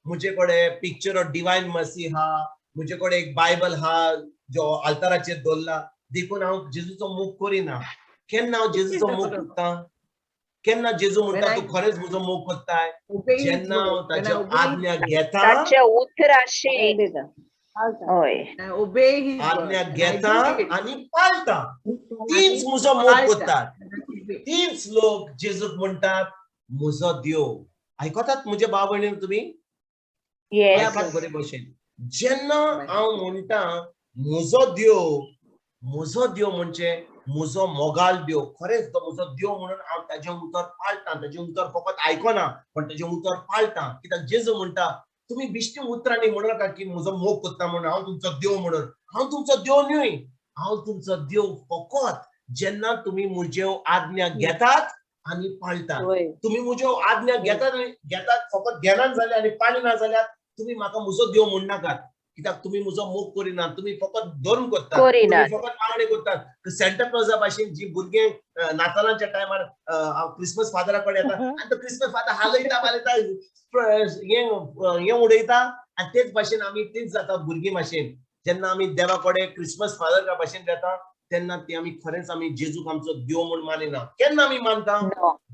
मुझे कडे पिक्चर ऑफ डिवायन मर्सी हा, मुझे कडे एक बायबल हा जो आल्ताराचेर दवरला, देखून हांव जेजूचो मोग करिना. केन्ना हांव जेजूचो मोग करता? केन्ना जेजू म्हणटा तूं खरेंच म्हजो मोग करताय? जेन्ना हांव ताज्यो आज्ञा घेता, ताचे उतराशी आज्ञा घेता आनी पाळटा, तीच म्हजो मोग करतात. तीच लोक जेजूक म्हणटात म्हजो देव. आयकतात म्हजे भाव भयणी तुमी? आयकात बरे भशेन. जेन्ना हांव म्हणटा म्हजो देव, म्हजो देव म्हणजे म्हजो मोगाल देव, खरेंच तो म्हजो देव म्हणून हांव ताजें उतर पाळटा. ताजें उतर फकत आयकना पण ताजें उतर पाळटा. कित्याक जेजू म्हणटा तुमी बेश्टी उतरांनी म्हणू नाका की म्हजो मोग करता म्हणून हांव तुमचो देव म्हणून. हांव तुमचो देव न्हय, हांव तुमचो देव फकत जेन्ना तुमी म्हज्यो आज्ञा घेतात आनी पाळटात. तुमी म्हज्यो आज्ञा घेतात आनी घेतात फकत घेनात जाल्यार आनी पाळिना जाल्यार तुमी म्हाका म्हजो देव म्हणनाकात. कित्याक तुमी म्हजो मोग करिना, तुमी फकत धर्म करतात, तुमी फकत मागणी करतात. सेंटा क्लॉजा भाशेन जी भुरगें नातालांच्या टायमार क्रिसमस फादरा कडेन येता आनी तो क्रिसमस फादर हालयता हालयता हें उडयता आनी तेच भाशेन आमी तीच जाता भुरगीं भाशेन. जेन्ना आमी देवा कडेन क्रिसमस फादरा भाशेन येता तेन्ना ती आमी खरेंच आमी जेजूक आमचो देव म्हूण मानिना. केन्ना आमी मानता?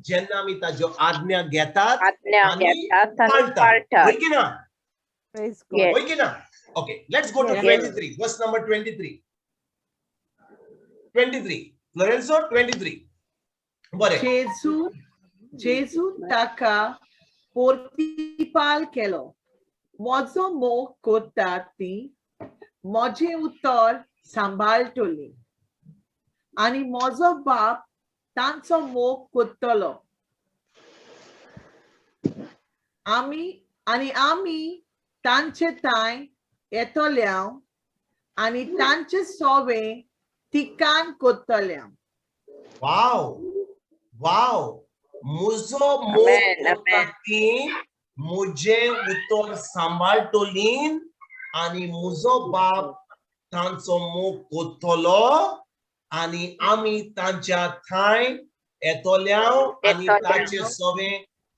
जेन्ना आमी ताज्यो आज्ञा घेतात आनी पाळटात. हय की ना? हय की ना? Okay, let's go to 23, verse number 23. 23. Lorenzo, 23. बरे. जेजू ताका पोर्तिपाल केलो, म्हजो मोग करता ती म्हजें उतर सांबाळटली आनी म्हजो बाप तांचो मोग करतलो. आमी आनी आमी तांचे तांय येतल्या आनी तांचे सोवे ठिकाण करतल्या. वाव वाव. म्हजो मोग करता ती म्हजें उतर सांबाळटली आनी म्हजो बाप तांचो मोग करतलो आनी आमी तांच्या थांय येतल्या आनी ताचे सोवे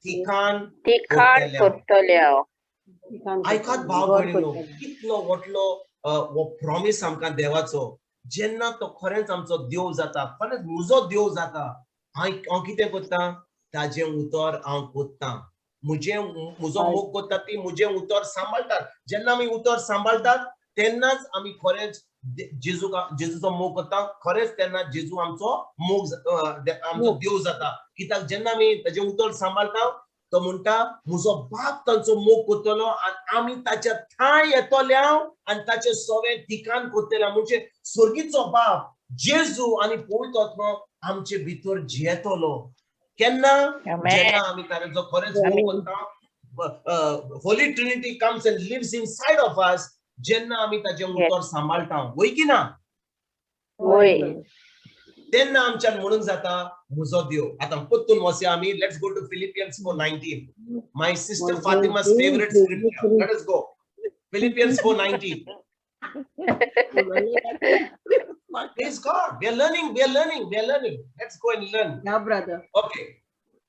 ठिकाण करतल्या. आयकात भाव भयणीनो, कितलो व्हडलो हो प्रॉमीस आमकां देवाचो. जेन्ना तो खरेंच आमचो देव जाता, खरेंच म्हजो देव जाता, हांव कितें करता? ताजें उतर हांव करता. म्हजें म्हजो मोग करता ती म्हजें उतर सांबाळटात. जेन्ना आमी उतर सांबाळटात तेन्नाच आमी खरेंच जेजू जेजूचो मोग करता. खरेंच तेन्ना जेजू आमचो मोग आमचो देव जाता. कित्याक जेन्ना आमी ताजें उतर सांबाळटा तो म्हणटा म्हजो बाप तांचो मोग करतलो आनी आमी ताच्या थांय येतल्या आनी ताचे सोवे ठिकाण करतल्या. म्हणजे स्वर्गीचो बाप जेजू आनी पवित्र आत्मो आमचे भितर जियेतलो. केन्ना? जेन्ना आमी ताचो खरेंच मोग करता. Holy Trinity comes and lives inside of us जेन्ना आमी ताचें उतर सांबाळटा. वय की ना? तेन्ना आमच्यान म्हणून जाता म्हजो देव. आतां परतून वचया आमी. Let's go to Philippians 4:19. My sister Fatima's favourite scripture. Let us go Philippians 4:19. Praise God. We are learning, we are learning, we are learning. Let's go and learn. Yeah, brother. Okay.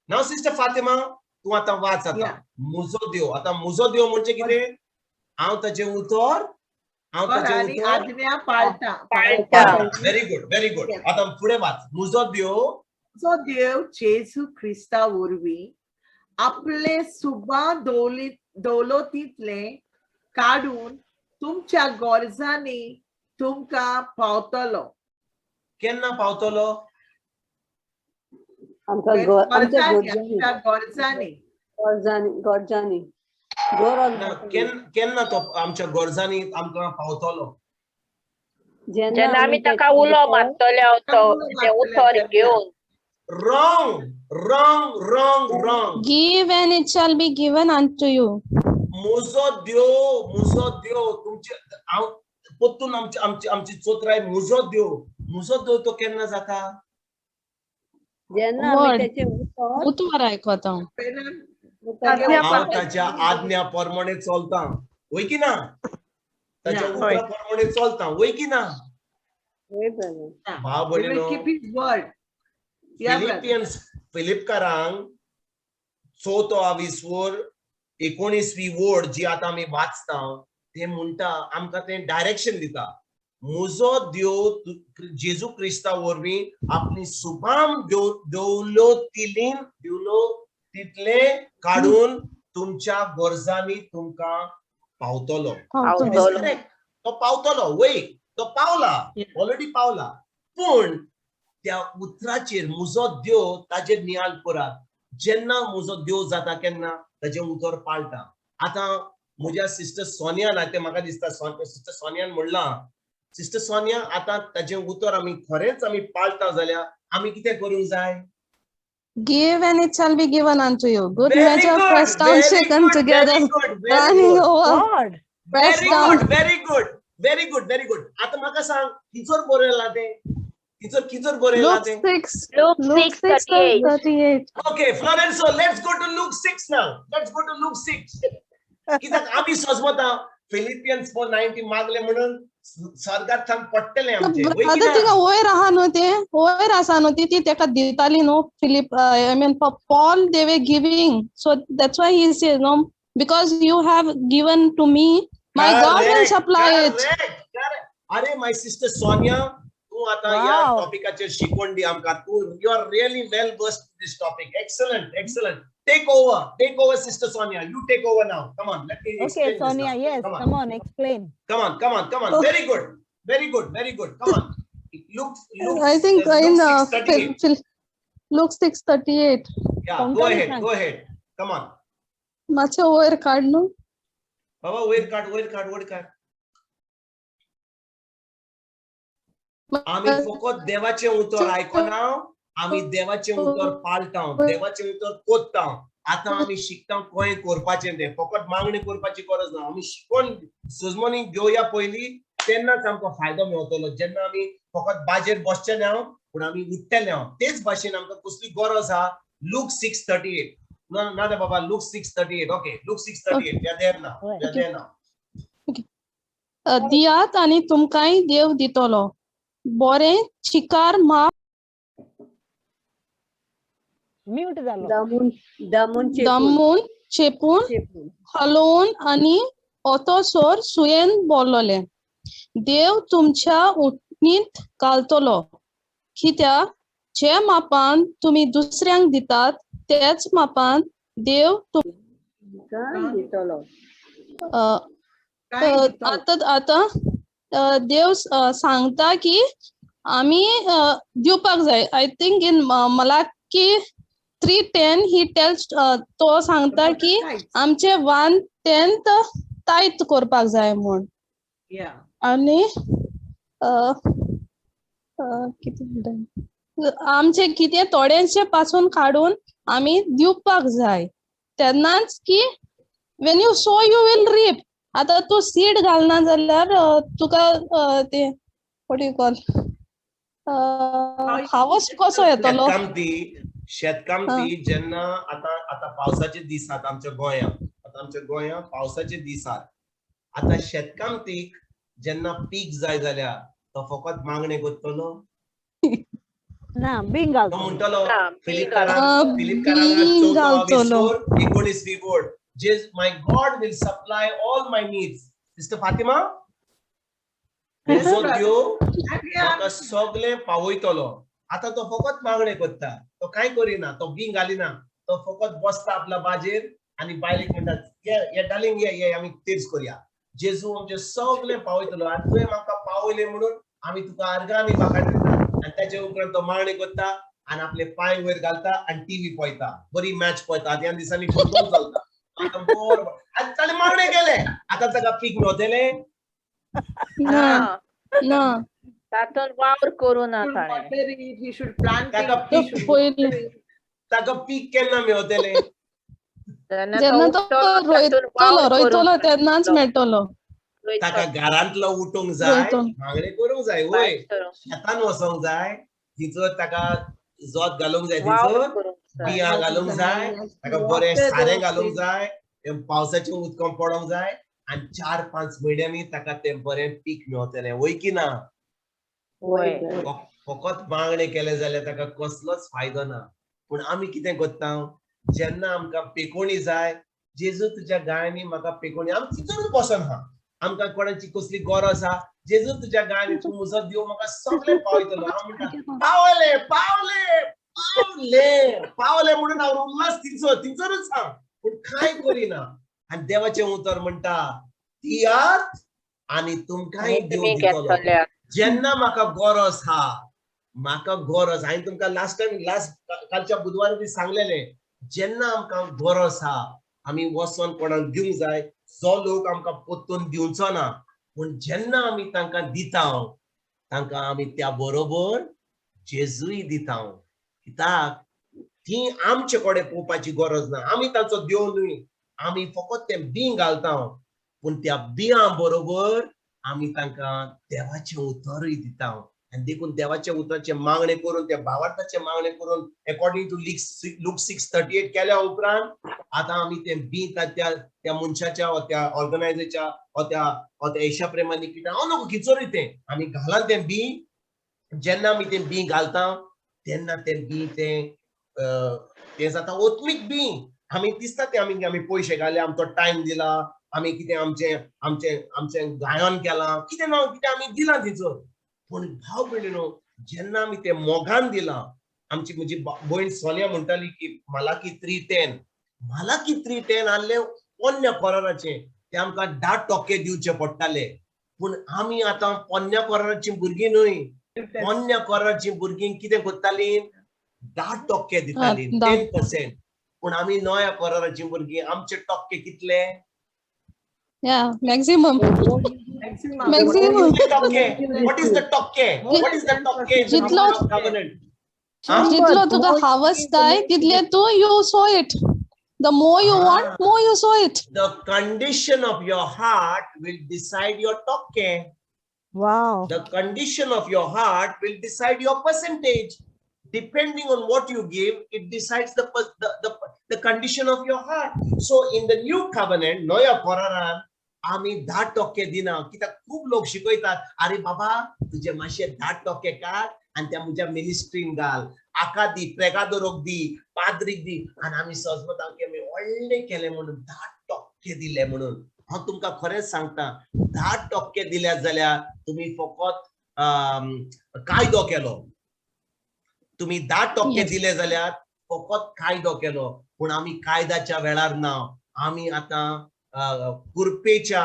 Now, Sister Fatima, तूं आतां वाच आतां. म्हजो देव. आतां म्हजो देव म्हणजे कितें? हांव ताचें उतर, हांव ताचें उतर आज्ञा पाळटा. Very good, very good. आतां फुडें वाच. म्हजो देव, म्हजो देव जेजू क्रिस्ता वरवीं आपले सुबा दौलतींतले काडून तुमच्या गरजांनी तुमकां पावतलो. केन्ना पावतलो? आमच्या गरजांनी. गरजांनी. केन्ना तो आमच्या गरजांनी आमकां पावतलो? जेन्ना आमी ताका उलो मारतले तो उतर घेवन. Wrong, wrong, wrong, wrong. Give and it shall be given unto you. म्हजो देव, म्हजो देव तुमचे हांव परतून आमची आमची आमची चोत्राय. म्हजो देव, म्हजो देव तो केन्ना जाता? जेन्ना उतर आयकता. हांव ताच्या आज्ञा प्रमाणे चलता. वय की ना? ताच्या उतरा प्रमाणे चलता. वय की ना? भाव भयणीनो, फिलिपियन्स फिलिपकारांक चवथो आविस्वर 19वी वोड जी आतां आमी वाचता ते म्हणटा, आमकां तें डायरेक्शन दिता. म्हजो देव जेजू क्रिस्ता वरवीं आपली सुभाम देवलो तिलीन देवलो तितले काडून तुमच्या गरजांनी तुमकां पावतलो. तो पावतलो वय, तो पावला, ऑलरेडी पावला. पूण त्या उतराचेर म्हजो देव ताजेर नियाळ करात. जेन्ना म्हजो देव जाता केन्ना ताजें उतर पाळटा. आतां म्हज्या सिस्टर सोनियान, तें म्हाका दिसता सिस्टर सोनियान म्हणलां, सिस्टर सोनिया आतां ताजें उतर आमी खरेंच आमी पाळटा जाल्यार आमी कितें करूंक जाय? Give and it shall be given unto you. Good measure, pressed down, shaken together, running over. Very good, very good, very good, very good. आतां म्हाका सांग, किचोर बरयलां तें? किचोर बरयलां तें? Luke 6:38. Okay, Florencio, let's go to Luke 6 now. Let's go to Luke 6. कित्याक आमी सजमता Philippines 4:19 मागले म्हणून स्वर्गात थावन पडटलें आमचें. आतां तिका वयर आहा न्हू, तें वयर आसा न्हू, ती तेका दिताली न्हू. Philip, I mean Paul, they were giving, so that's why he says no, because you have given to me, my God will supply it. अरे my sister Sonia, तूं आतां ह्या टॉपिकाचेर शिकवण दी आमकां. तूं you are really well versed this topic. Excellent, excellent. Take over, Sister Sonia. You take over now. Come on, let me explain. Okay, Sonia, yes, come on, explain. Come on, come on, come on. Very good, very good, very good. Come on. Luke, I think in Luke 6:38. Yeah, go ahead, go ahead. Come on. मातशें वयर काड न्हू. बाबा वयर काड, वयर काड, वयर काड. आमी फकत देवाचें उतर आयकना, आमी देवाचें उतर पाळटा, देवाचें उतर कोत्ता. आतां आमी शिकता खंय करपाचें तें. फकत मागणी करपाची गरज ना, आमी शिकोन सजमनी घेवया पयलीं, तेन्नाच आमकां फायदो मेळटलो. जेन्ना आमी फकत बाजेर बसचे ना, पूण आमी उठ्ठले. तेच भाशेन आमकां कसली गरज आहा? लूक 6:38. ना ना बाबा, look 6:38. Okay, look 6:38. We are there now, we are there now. दियात आनी तुमकांय देव दितलो. बरें चिकार माप म्यूट जालो. दमून चेपून हलोवन आनी ओतोसोर सुयेन बोल्लोले. देव तुमच्या उठणींत घालतलो, कित्याक जे मापान तुमी दुसऱ्यांक दितात तेच मापान देव तुमकां दितलो. आतां आतां देव सांगता की आमी दिवपाक जाय. I think in Malachi 3:10 he tells, तो सांगता की आमचे 1/10 तायत करपाक जाय म्हूण. आनी कितें आमचे कितें थोडेशे पासून काडून आमी दिवपाक जाय, तेन्नाच की when you sow you will reap. आतां तूं सीड घालना जाल्यार तुका तें what you call harvest कसो येतलो? शेतकामती जेन्ना आतां आतां पावसाचे दीस आहात आमच्या गोंयांत, आतां आमच्या गोंयांत पावसाचे दीस आहात. आतां शेतकामतीक जेन्ना पीक जाय जाल्यार तो फकत मागणें करतलो ना, बींग घालतलो. म्हणटलो फिलिपकारांक 14 वोड, my God will supply all my needs. Sister Fatima, म्हजो देव म्हाका सगळें पावयतलो. आतां तो फकत मागणें करता, तो कांय करिना, तो बींग घालिना, तो फकत बसता आपल्या बाजेर आनी बायलेक म्हणटा, ये डार्लिंग ये ये आमी तेच करया. जेजू आमचें सगळें पावयतलो आनी तुवें म्हाका पावयलें म्हणून आमी तुका आर्गां आनी वाखाण दिता. आनी ताचे उपरांत तो मागणें करता आनी आपले पांय वयर घालता आनी टीव्ही पळयता, बरी मॅच पळयता. आतां ह्या दिसांनी फुटबॉल चलता. आतां बरो आनी ताणें मागणें केलें, आतां ताका पीक मेळटलें ना? ना, तातूंत वावर करूं ना ताणें. ताका पीक केन्ना मेळटलें? जेन्ना तो रोयतलो, रोयतलो तेन्नाच मेळटलो. ताका घरांतलो उठूंक जाय, मागणें करूंक जाय, वय शेतान वचोंक जाय, तिचो ताका जोत घालूंक जाय, तिचो बियां घालूंक जाय, ताका बरें सारें घालूंक जाय, पावसाचें उदक पडोंक जाय आनी 4-5 म्हयन्यांनी ताका तें बरें पीक मेळटलें. वय की ना? फकत मागणें केलें जाल्यार ताका कसलोच फायदो ना. पूण आमी कितें करता, जेन्ना आमकां पेकोणी जाय जेजू तुज्या गायांनी म्हाका पेकोवणी. आमी तितूनच बसोन आहा. आमकां कोणाची कसली गरज आहा, जेजू तुज्या गायांनी तूं म्हजो देव म्हाका सगळें पावयतलो. हांव म्हणटा पावले पावले पावले पावले म्हणून हांव उल्लास थिंचो थिंचरूच आहा, पूण कांय करिना. आनी देवाचें उतर म्हणटा दियात आनी तुमकांय देव दितलो. जेन्ना म्हाका गरज आहा, म्हाका गरज, हांवें तुमकां लास्ट टायम लास्ट कालच्या बुधवारा बी सांगलेलें, जेन्ना आमकां गरज आहा आमी वचोन कोणाक दिवंक जाय. जो लोक आमकां परतून दिवचो ना, पूण जेन्ना आमी तांकां दिता तांकां आमी त्या बरोबर जेजूय दिता. कित्याक ती आमचे कडेन पळोवपाची गरज ना, आमी तांचो देव न्हय, आमी फकत तें बीं घालता, पूण त्या बियां बरोबर आमी तांकां देवाचें उतरूय दिता. आनी देखून देवाच्या उतराचें मागणें करून, त्या भावार्थाचें मागणें करून एकोर्डिंग टू लूक 6:38 केल्या उपरांत आतां आमी तें बीं त्या त्या मनशाच्या वा त्या ऑर्गनायझरच्या वा त्या वा त्या येशा प्रेमानी कितें हांव नको खिचोरी तें आमी घालां तें बीं. जेन्ना आमी तें बीं घालता तेन्ना तें बीं तें तें जाता ओत्मीक बीं. आमी दिसता तें आमी आमी पयशे घाले, आमचो टायम दिला, आमी कितें आमचें आमचें आमचें गायन केलां, कितें ना कितें आमी दिलां तिचो. पूण भाव भयणीनो, जेन्ना आमी तें मोगान दिलां, आमची म्हजी भयण सोनिया म्हणटाली की मालाकी 3:10, मालाकी 3:10 आहले पोन्न्या कराराचें, ते आमकां 10% दिवचे पडटाले. पूण आमी आतां पोन्न्या कराराचीं भुरगीं न्हय. पोन्न्या कराराचीं भुरगीं कितें करतालीं, 10% दितालीं, 10%. पूण आमी नव्या कराराचीं भुरगीं, आमचे टक्के कितले? Yeah, maximum. Maximum. What is the tokke? What is the tokke? जितलो जितलो तुका हावस जाय तितले तूं you sow it. The more you want, more you sow it. The condition of your heart will decide your tokke. Wow. The condition of your heart will decide your percentage. Depending on what you give, it decides the condition of your heart. So in the new covenant, नव्या करारान आमी 10% दिना. कित्याक खूब लोक शिकयतात, अरे बाबा तुजे मातशे 10% काड आनी त्या म्हज्या मिनिस्ट्रीन घाल, आका दी, प्रेगादोरोक दी, पाद्रीक दी. आनी आमी सजमता की आमी व्हडलें केलें म्हणून 10% दिले म्हणून. हांव तुमकां खरेंच सांगता, 10% दिल्या जाल्यार तुमी फकत कायदो केलो. तुमी 10% दिले जाल्यार फकत कायदो केलो. पूण आमी कायद्याच्या वेळार ना, आमी आतां कृपेच्या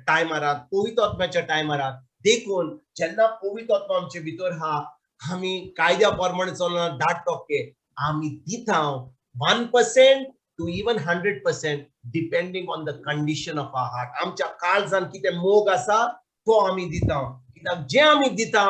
टायमारात, पवित्र आत्म्याच्या टायमारात. देखून जेन्ना पवित्र आत्मा आमचे भितर आहा, आमी कायद्या प्रमाणे चलना. 10% आमी दिता, 1% to even 100% depending on the condition of our heart. आमच्या काळजान कितें मोग आसा तो आमी दिता. कित्याक जें आमी दिता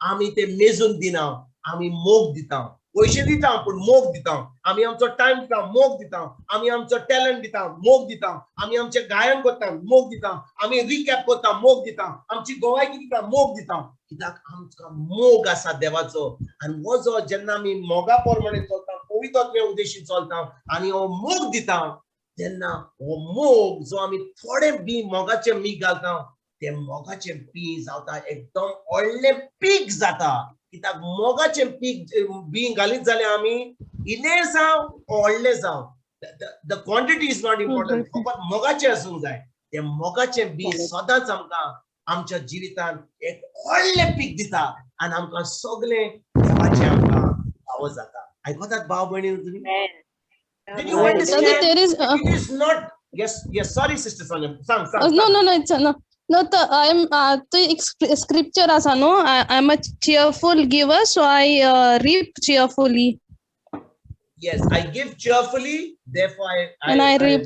आमी ते मेजून दिना, आमी मोग दिता. पयशे दिता पूण मोग दिता. आमी आमचो टायम दिता, मोग दिता. आमी आमचो टॅलंट दिता, मोग दिता. आमी आमचें गायन करता, मोग दिता. आमी रिकॅप करता, मोग दिता. आमची गोवायकी दिता, मोग दिता. कित्याक आमकां मोग आसा देवाचो. आनी हो जो जेन्ना आमी मोगा प्रमाणे चलता, पवित्र आत्म्या उद्देशी चलता आनी हो मोग दिता, तेन्ना हो मोग जो आमी थोडे बी मोगाचें मीठ घालता, तें मोगाचें बी जाता एकदम व्हडलें पीक जाता. कित्याक मोगाचें पीक बी घालीत जाल्यार आमी इल्लें जावं व्हडलें जावं, the quantity is not important, फकत मोगाचें आसूंक जाय. तें मोगाचें बी सदांच आमकां आमच्या जिवितांत एक व्हडलें पीक दिता आनी आमकां सगळें देवाचें आमकां फावो जाता. आयकतात भाव भयणी तुमी? Did you understand? There is, it is not. Yes, yes. Sorry, Sister Sonia. Sang, sang. No, no, no. It's no. No, I am the scripture asa no. I am a cheerful giver, so I reap cheerfully. Yes, I give cheerfully, therefore I reap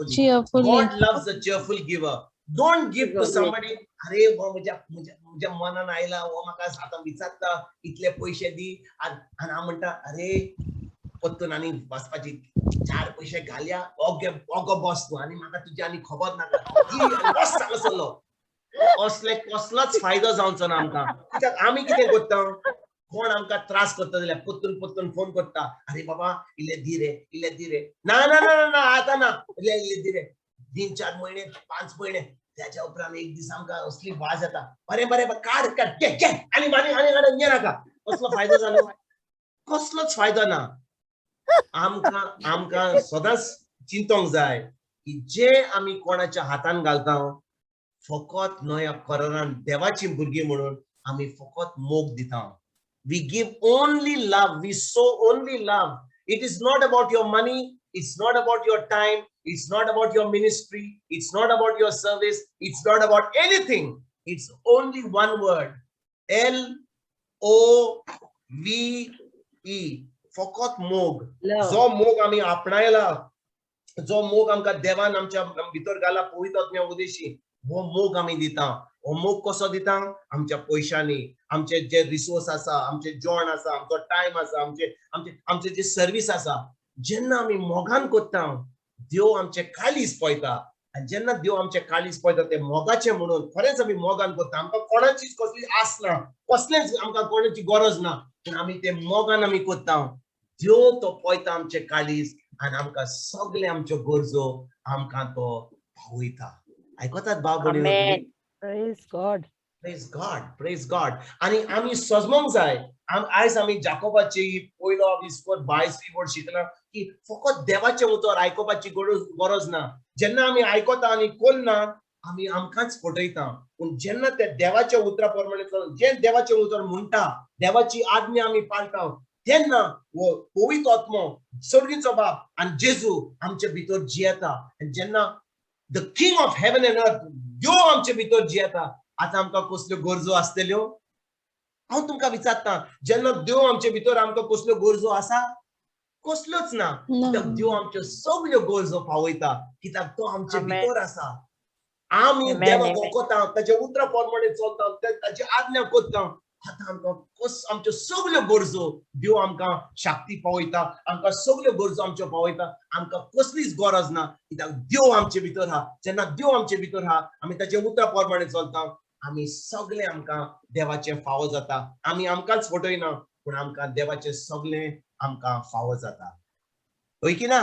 cheerfully. God loves a cheerful giver. Don't give to somebody. अरे वो म्हज्या म्हज्या मनान आयला, वो म्हाका आतां विचारता इतले पयशे दी, आनी हांव म्हणटा अरे परतून आनी वचपाची 4 पयशे घालया, ओगे ओगो बस तूं आनी म्हाका तुजी आनी खबर नाका, बस हांगासरलो. असले कसलोच फायदो जावचो ना आमकां. कित्याक आमी कितें करता, कोण आमकां त्रास करता जाल्यार परतून परतून फोन करता, अरे बाबा इल्ले दी रे, इल्ले दी रे, ना ना ना ना आतां ना, इल्ले इल्ले दी रे. 3 4 महिने 5 महिने त्याच्या उपरांत एक दीस आमकां असली वाज येता, बरें बरें काड काड घे घे आनी आनी आनी नाका. कसलो फायदो जालो? कसलोच फायदो ना आमकां. आमकां सदांच चिंतोंक जाय की जे आमी कोणाच्या हातान घालता, फकत नव्या करारान देवाची भुरगीं म्हणून आमी फकत मोग दिता. We give only love, we sow only love. It is not about your money, it's not about your time, it's not about your ministry, it's not about your service, it's not about anything. It's only one word, LOVE, फकत मोग. जो मोग आमी आपणायला, जो मोग आमकां देवान आमच्या भितर घाला पवित्र आत्म्या उदेशी, हो मोग आमी दिता. हो मोग कसो दिता? आमच्या पयशांनी, आमचे जे रिसोर्स आसा, आमचे जेवण आसा, आमचो टायम आसा, आमचे आमचे आमचे जे सर्वीस आसा. जेन्ना आमी मोगान करता, देव आमचे काळीज पळयता. आनी जेन्ना देव आमचे काळीज पळयता ते मोगाचे म्हणून खरेंच आमी मोगान करता. आमकां कोणाचीच कसली आस ना, कसलेंच आमकां कोणाची गरज ना, पूण आमी ते मोगान आमी करता. देव तो पळयता आमचे काळीज आनी आमकां सगळे आमच्यो गरजो आमकां तो पावयता. आयकतात भाव भयणीनो? Praise God. Praise God, praise God. आनी आमी सजमोंक जाय. आयज आमी जाकोबाची पयलो विस्कोर 22वी वर्ड शिकला की फकत देवाचें उतर आयकुपाची गरज ना. जेन्ना आमी आयकता आनी कोन्ना, आमी आमकांच फटयता. पूण जेन्ना ते देवाच्या उतरा प्रमाणे, जें देवाचें उतर म्हणटा, देवाची आज्ञा आमी पाळटा, तेन्ना हो पवित्र आत्मो, सर्गीचो बाप आनी जेजू आमचे भितर जियेता. आनी जेन्ना the king of heaven and earth देव आमचे भितर जियेता, आतां आमकां कसल्यो गरजो आसतल्यो? हांव तुमकां विचारता, जेन्ना देव आमचे भितर, आमकां कसल्यो गरजो आसा? कसल्योच ना. कित्याक देव आमच्यो सगल्यो गरजो पावयता, कित्याक तो आमचे भितर आसा. आमी देवाक वळखता, ताच्या उतरा प्रमाणे चलता, ताची आज्ञा करता. आतां आमकां आमच्यो सगल्यो गरजो देव आमकां शक्ती पावयता, आमकां सगल्यो गरजो आमच्यो पावयता. आमकां कसलीच गरज ना, कित्याक देव आमचे भितर आहा. जेन्ना देव आमचे भितर आहा, आमी ताच्या उतरा प्रमाणे चलता, आमी सगळे आमकां देवाचें फावो जाता. आमी आमकांच फटयना, पूण आमकां देवाचें सगळें आमकां फावो जाता. हय की ना?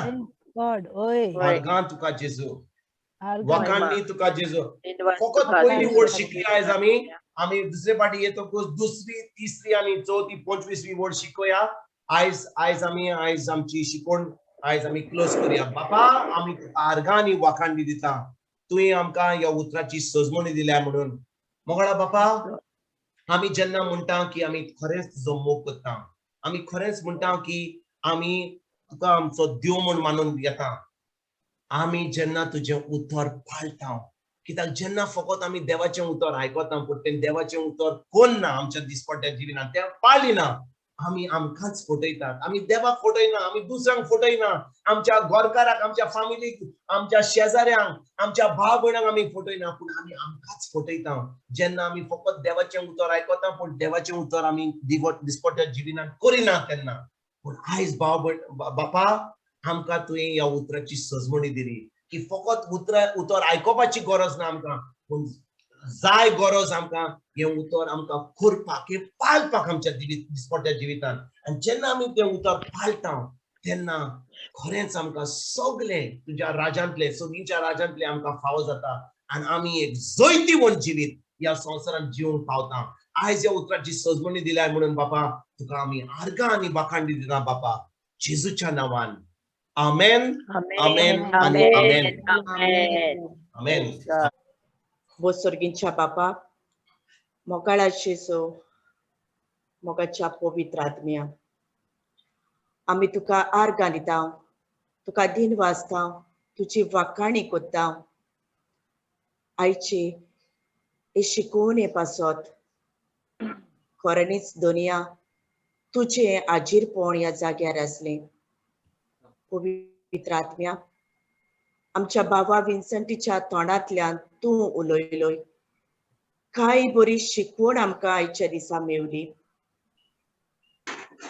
आर्गां तुका जेजू, वाखाणणी तुका जेजू. फकत पयली वर्ड शिकली आयज आमी. आमी दुसरे पाटी येतकूच दुसरी, तिसरी आनी चवथी 25वी वर्ड शिकोया. आयज आयज आमी आयज आमची शिकवण आयज आमी क्लोज करूया. बापा, आमी आर्गां आनी वाखाणणी दिता, तुवें आमकां ह्या उतराची सजमणी दिल्या म्हणून. मोगळा बापा, आमी जेन्ना म्हणटा की आमी खरेंच तुजो मोग करता, आमी खरेंच म्हणटा की आमी तुका आमचो देव म्हूण मानून घेता, आमी जेन्ना तुजें उतर पाळटा, कित्याक जेन्ना फकत आमी देवाचें उतर आयकता पूण तें देवाचें उतर कोन्ना आमच्या दिसपट्ट्या जिवितांत, तें पाळिना, आमी आमकांच फटयतात. आमी देवाक फटयना, आमी दुसऱ्यांक फटयना, आमच्या घरकाराक, आमच्या फामिलीक, आमच्या शेजाऱ्यांक, आमच्या भाव भयणांक आमी फटयना, पूण आमी आमकांच फटयता जेन्ना आमी फकत देवाचें उतर आयकता पूण देवाचें उतर आमी दिसपट्ट्या जिवितांत करिना तेन्ना. पूण आयज भाव भयण बापा, आमकां तुवें ह्या उतराची सजमणी दिली की फकत उतर आयकुपाची गरज ना आमकां, पूण जाय गरज आमकां हें उतर आमकां करपाक, हें पाळपाक आमच्या दिसपट्ट्या जिवितांत. आनी जेन्ना आमी तें उतर पाळटा तेन्ना खरेंच आमकां सगळें तुज्या राजांतलें, सगळींच्या राजांतलें आमकां फावो जाता आनी आमी एक जैतिवंत जिवीत ह्या संवसारांत जिवंक पावता. आयज ह्या उतराची सजमणी दिल्या म्हणून बापा तुका आमी आर्गां आनी वाखाणणी दिता बापा, जेजूच्या नांवान. आमेन, आमेन आनी आमेन. आमेन. बोसर्गींच्या बापा, मोगाळा जेजू, मोगाच्या पवित्र आत्म्या, आमी तुका आर्गां दिता, तुका दिन वाजता, तुजी वाखाणी कोत्ता. आयची हे शिकोवणे पासत खऱ्यांनीच दोनया तुजें आजीरपण ह्या जाग्यार आसलें. पवित्र आत्म्या, आमच्या बाबा विन्संटीच्या तोंडांतल्यान तूं उलयलोय, कांय बरी शिकवण आमकां आयच्या दिसा मेवली,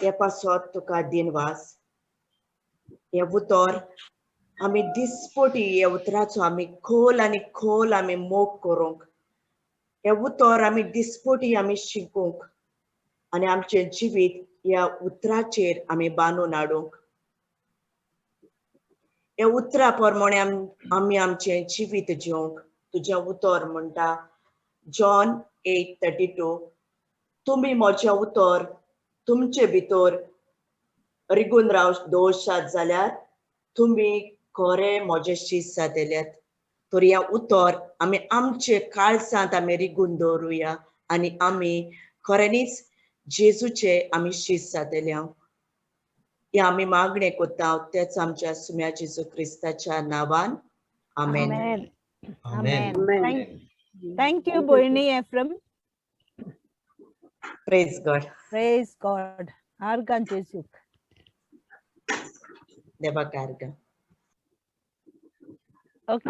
हे पासत तुका दिनवास. हे उतर आमी दिसपटी, ह्या उतराचो आमी खोल आनी खोल आमी मोग करूंक, हे उतर आमी दिसपटी आमी शिकूंक आनी आमचें जिवीत ह्या उतराचेर आमी बांदून हाडूंक. ह्या उतरा प्रमाणे आमी आमचें जिवीत जिवंक. तुजें उतर म्हणटा जॉन 8:32, तुमी म्हजें उतर तुमचे भितर रिगून राव दवरशात जाल्यार तुमी खरें म्हजे शीस जातल्यात. तर ह्या उतर आमी आमचे काळजांत आमी रिगून दवरुया आनी आमी खऱ्यांनीच जेजूचे आमी शीस जातले. हे आमी मागणें कोत्ता तेच आमच्या सुम्या जेजू क्रिस्ताच्या नांवान, आमेन. Amen. Amen. Thank you, Boyni Ephraim. Praise God. Praise God. आर्गां जेजूक. देवाक आर्गां. Okay.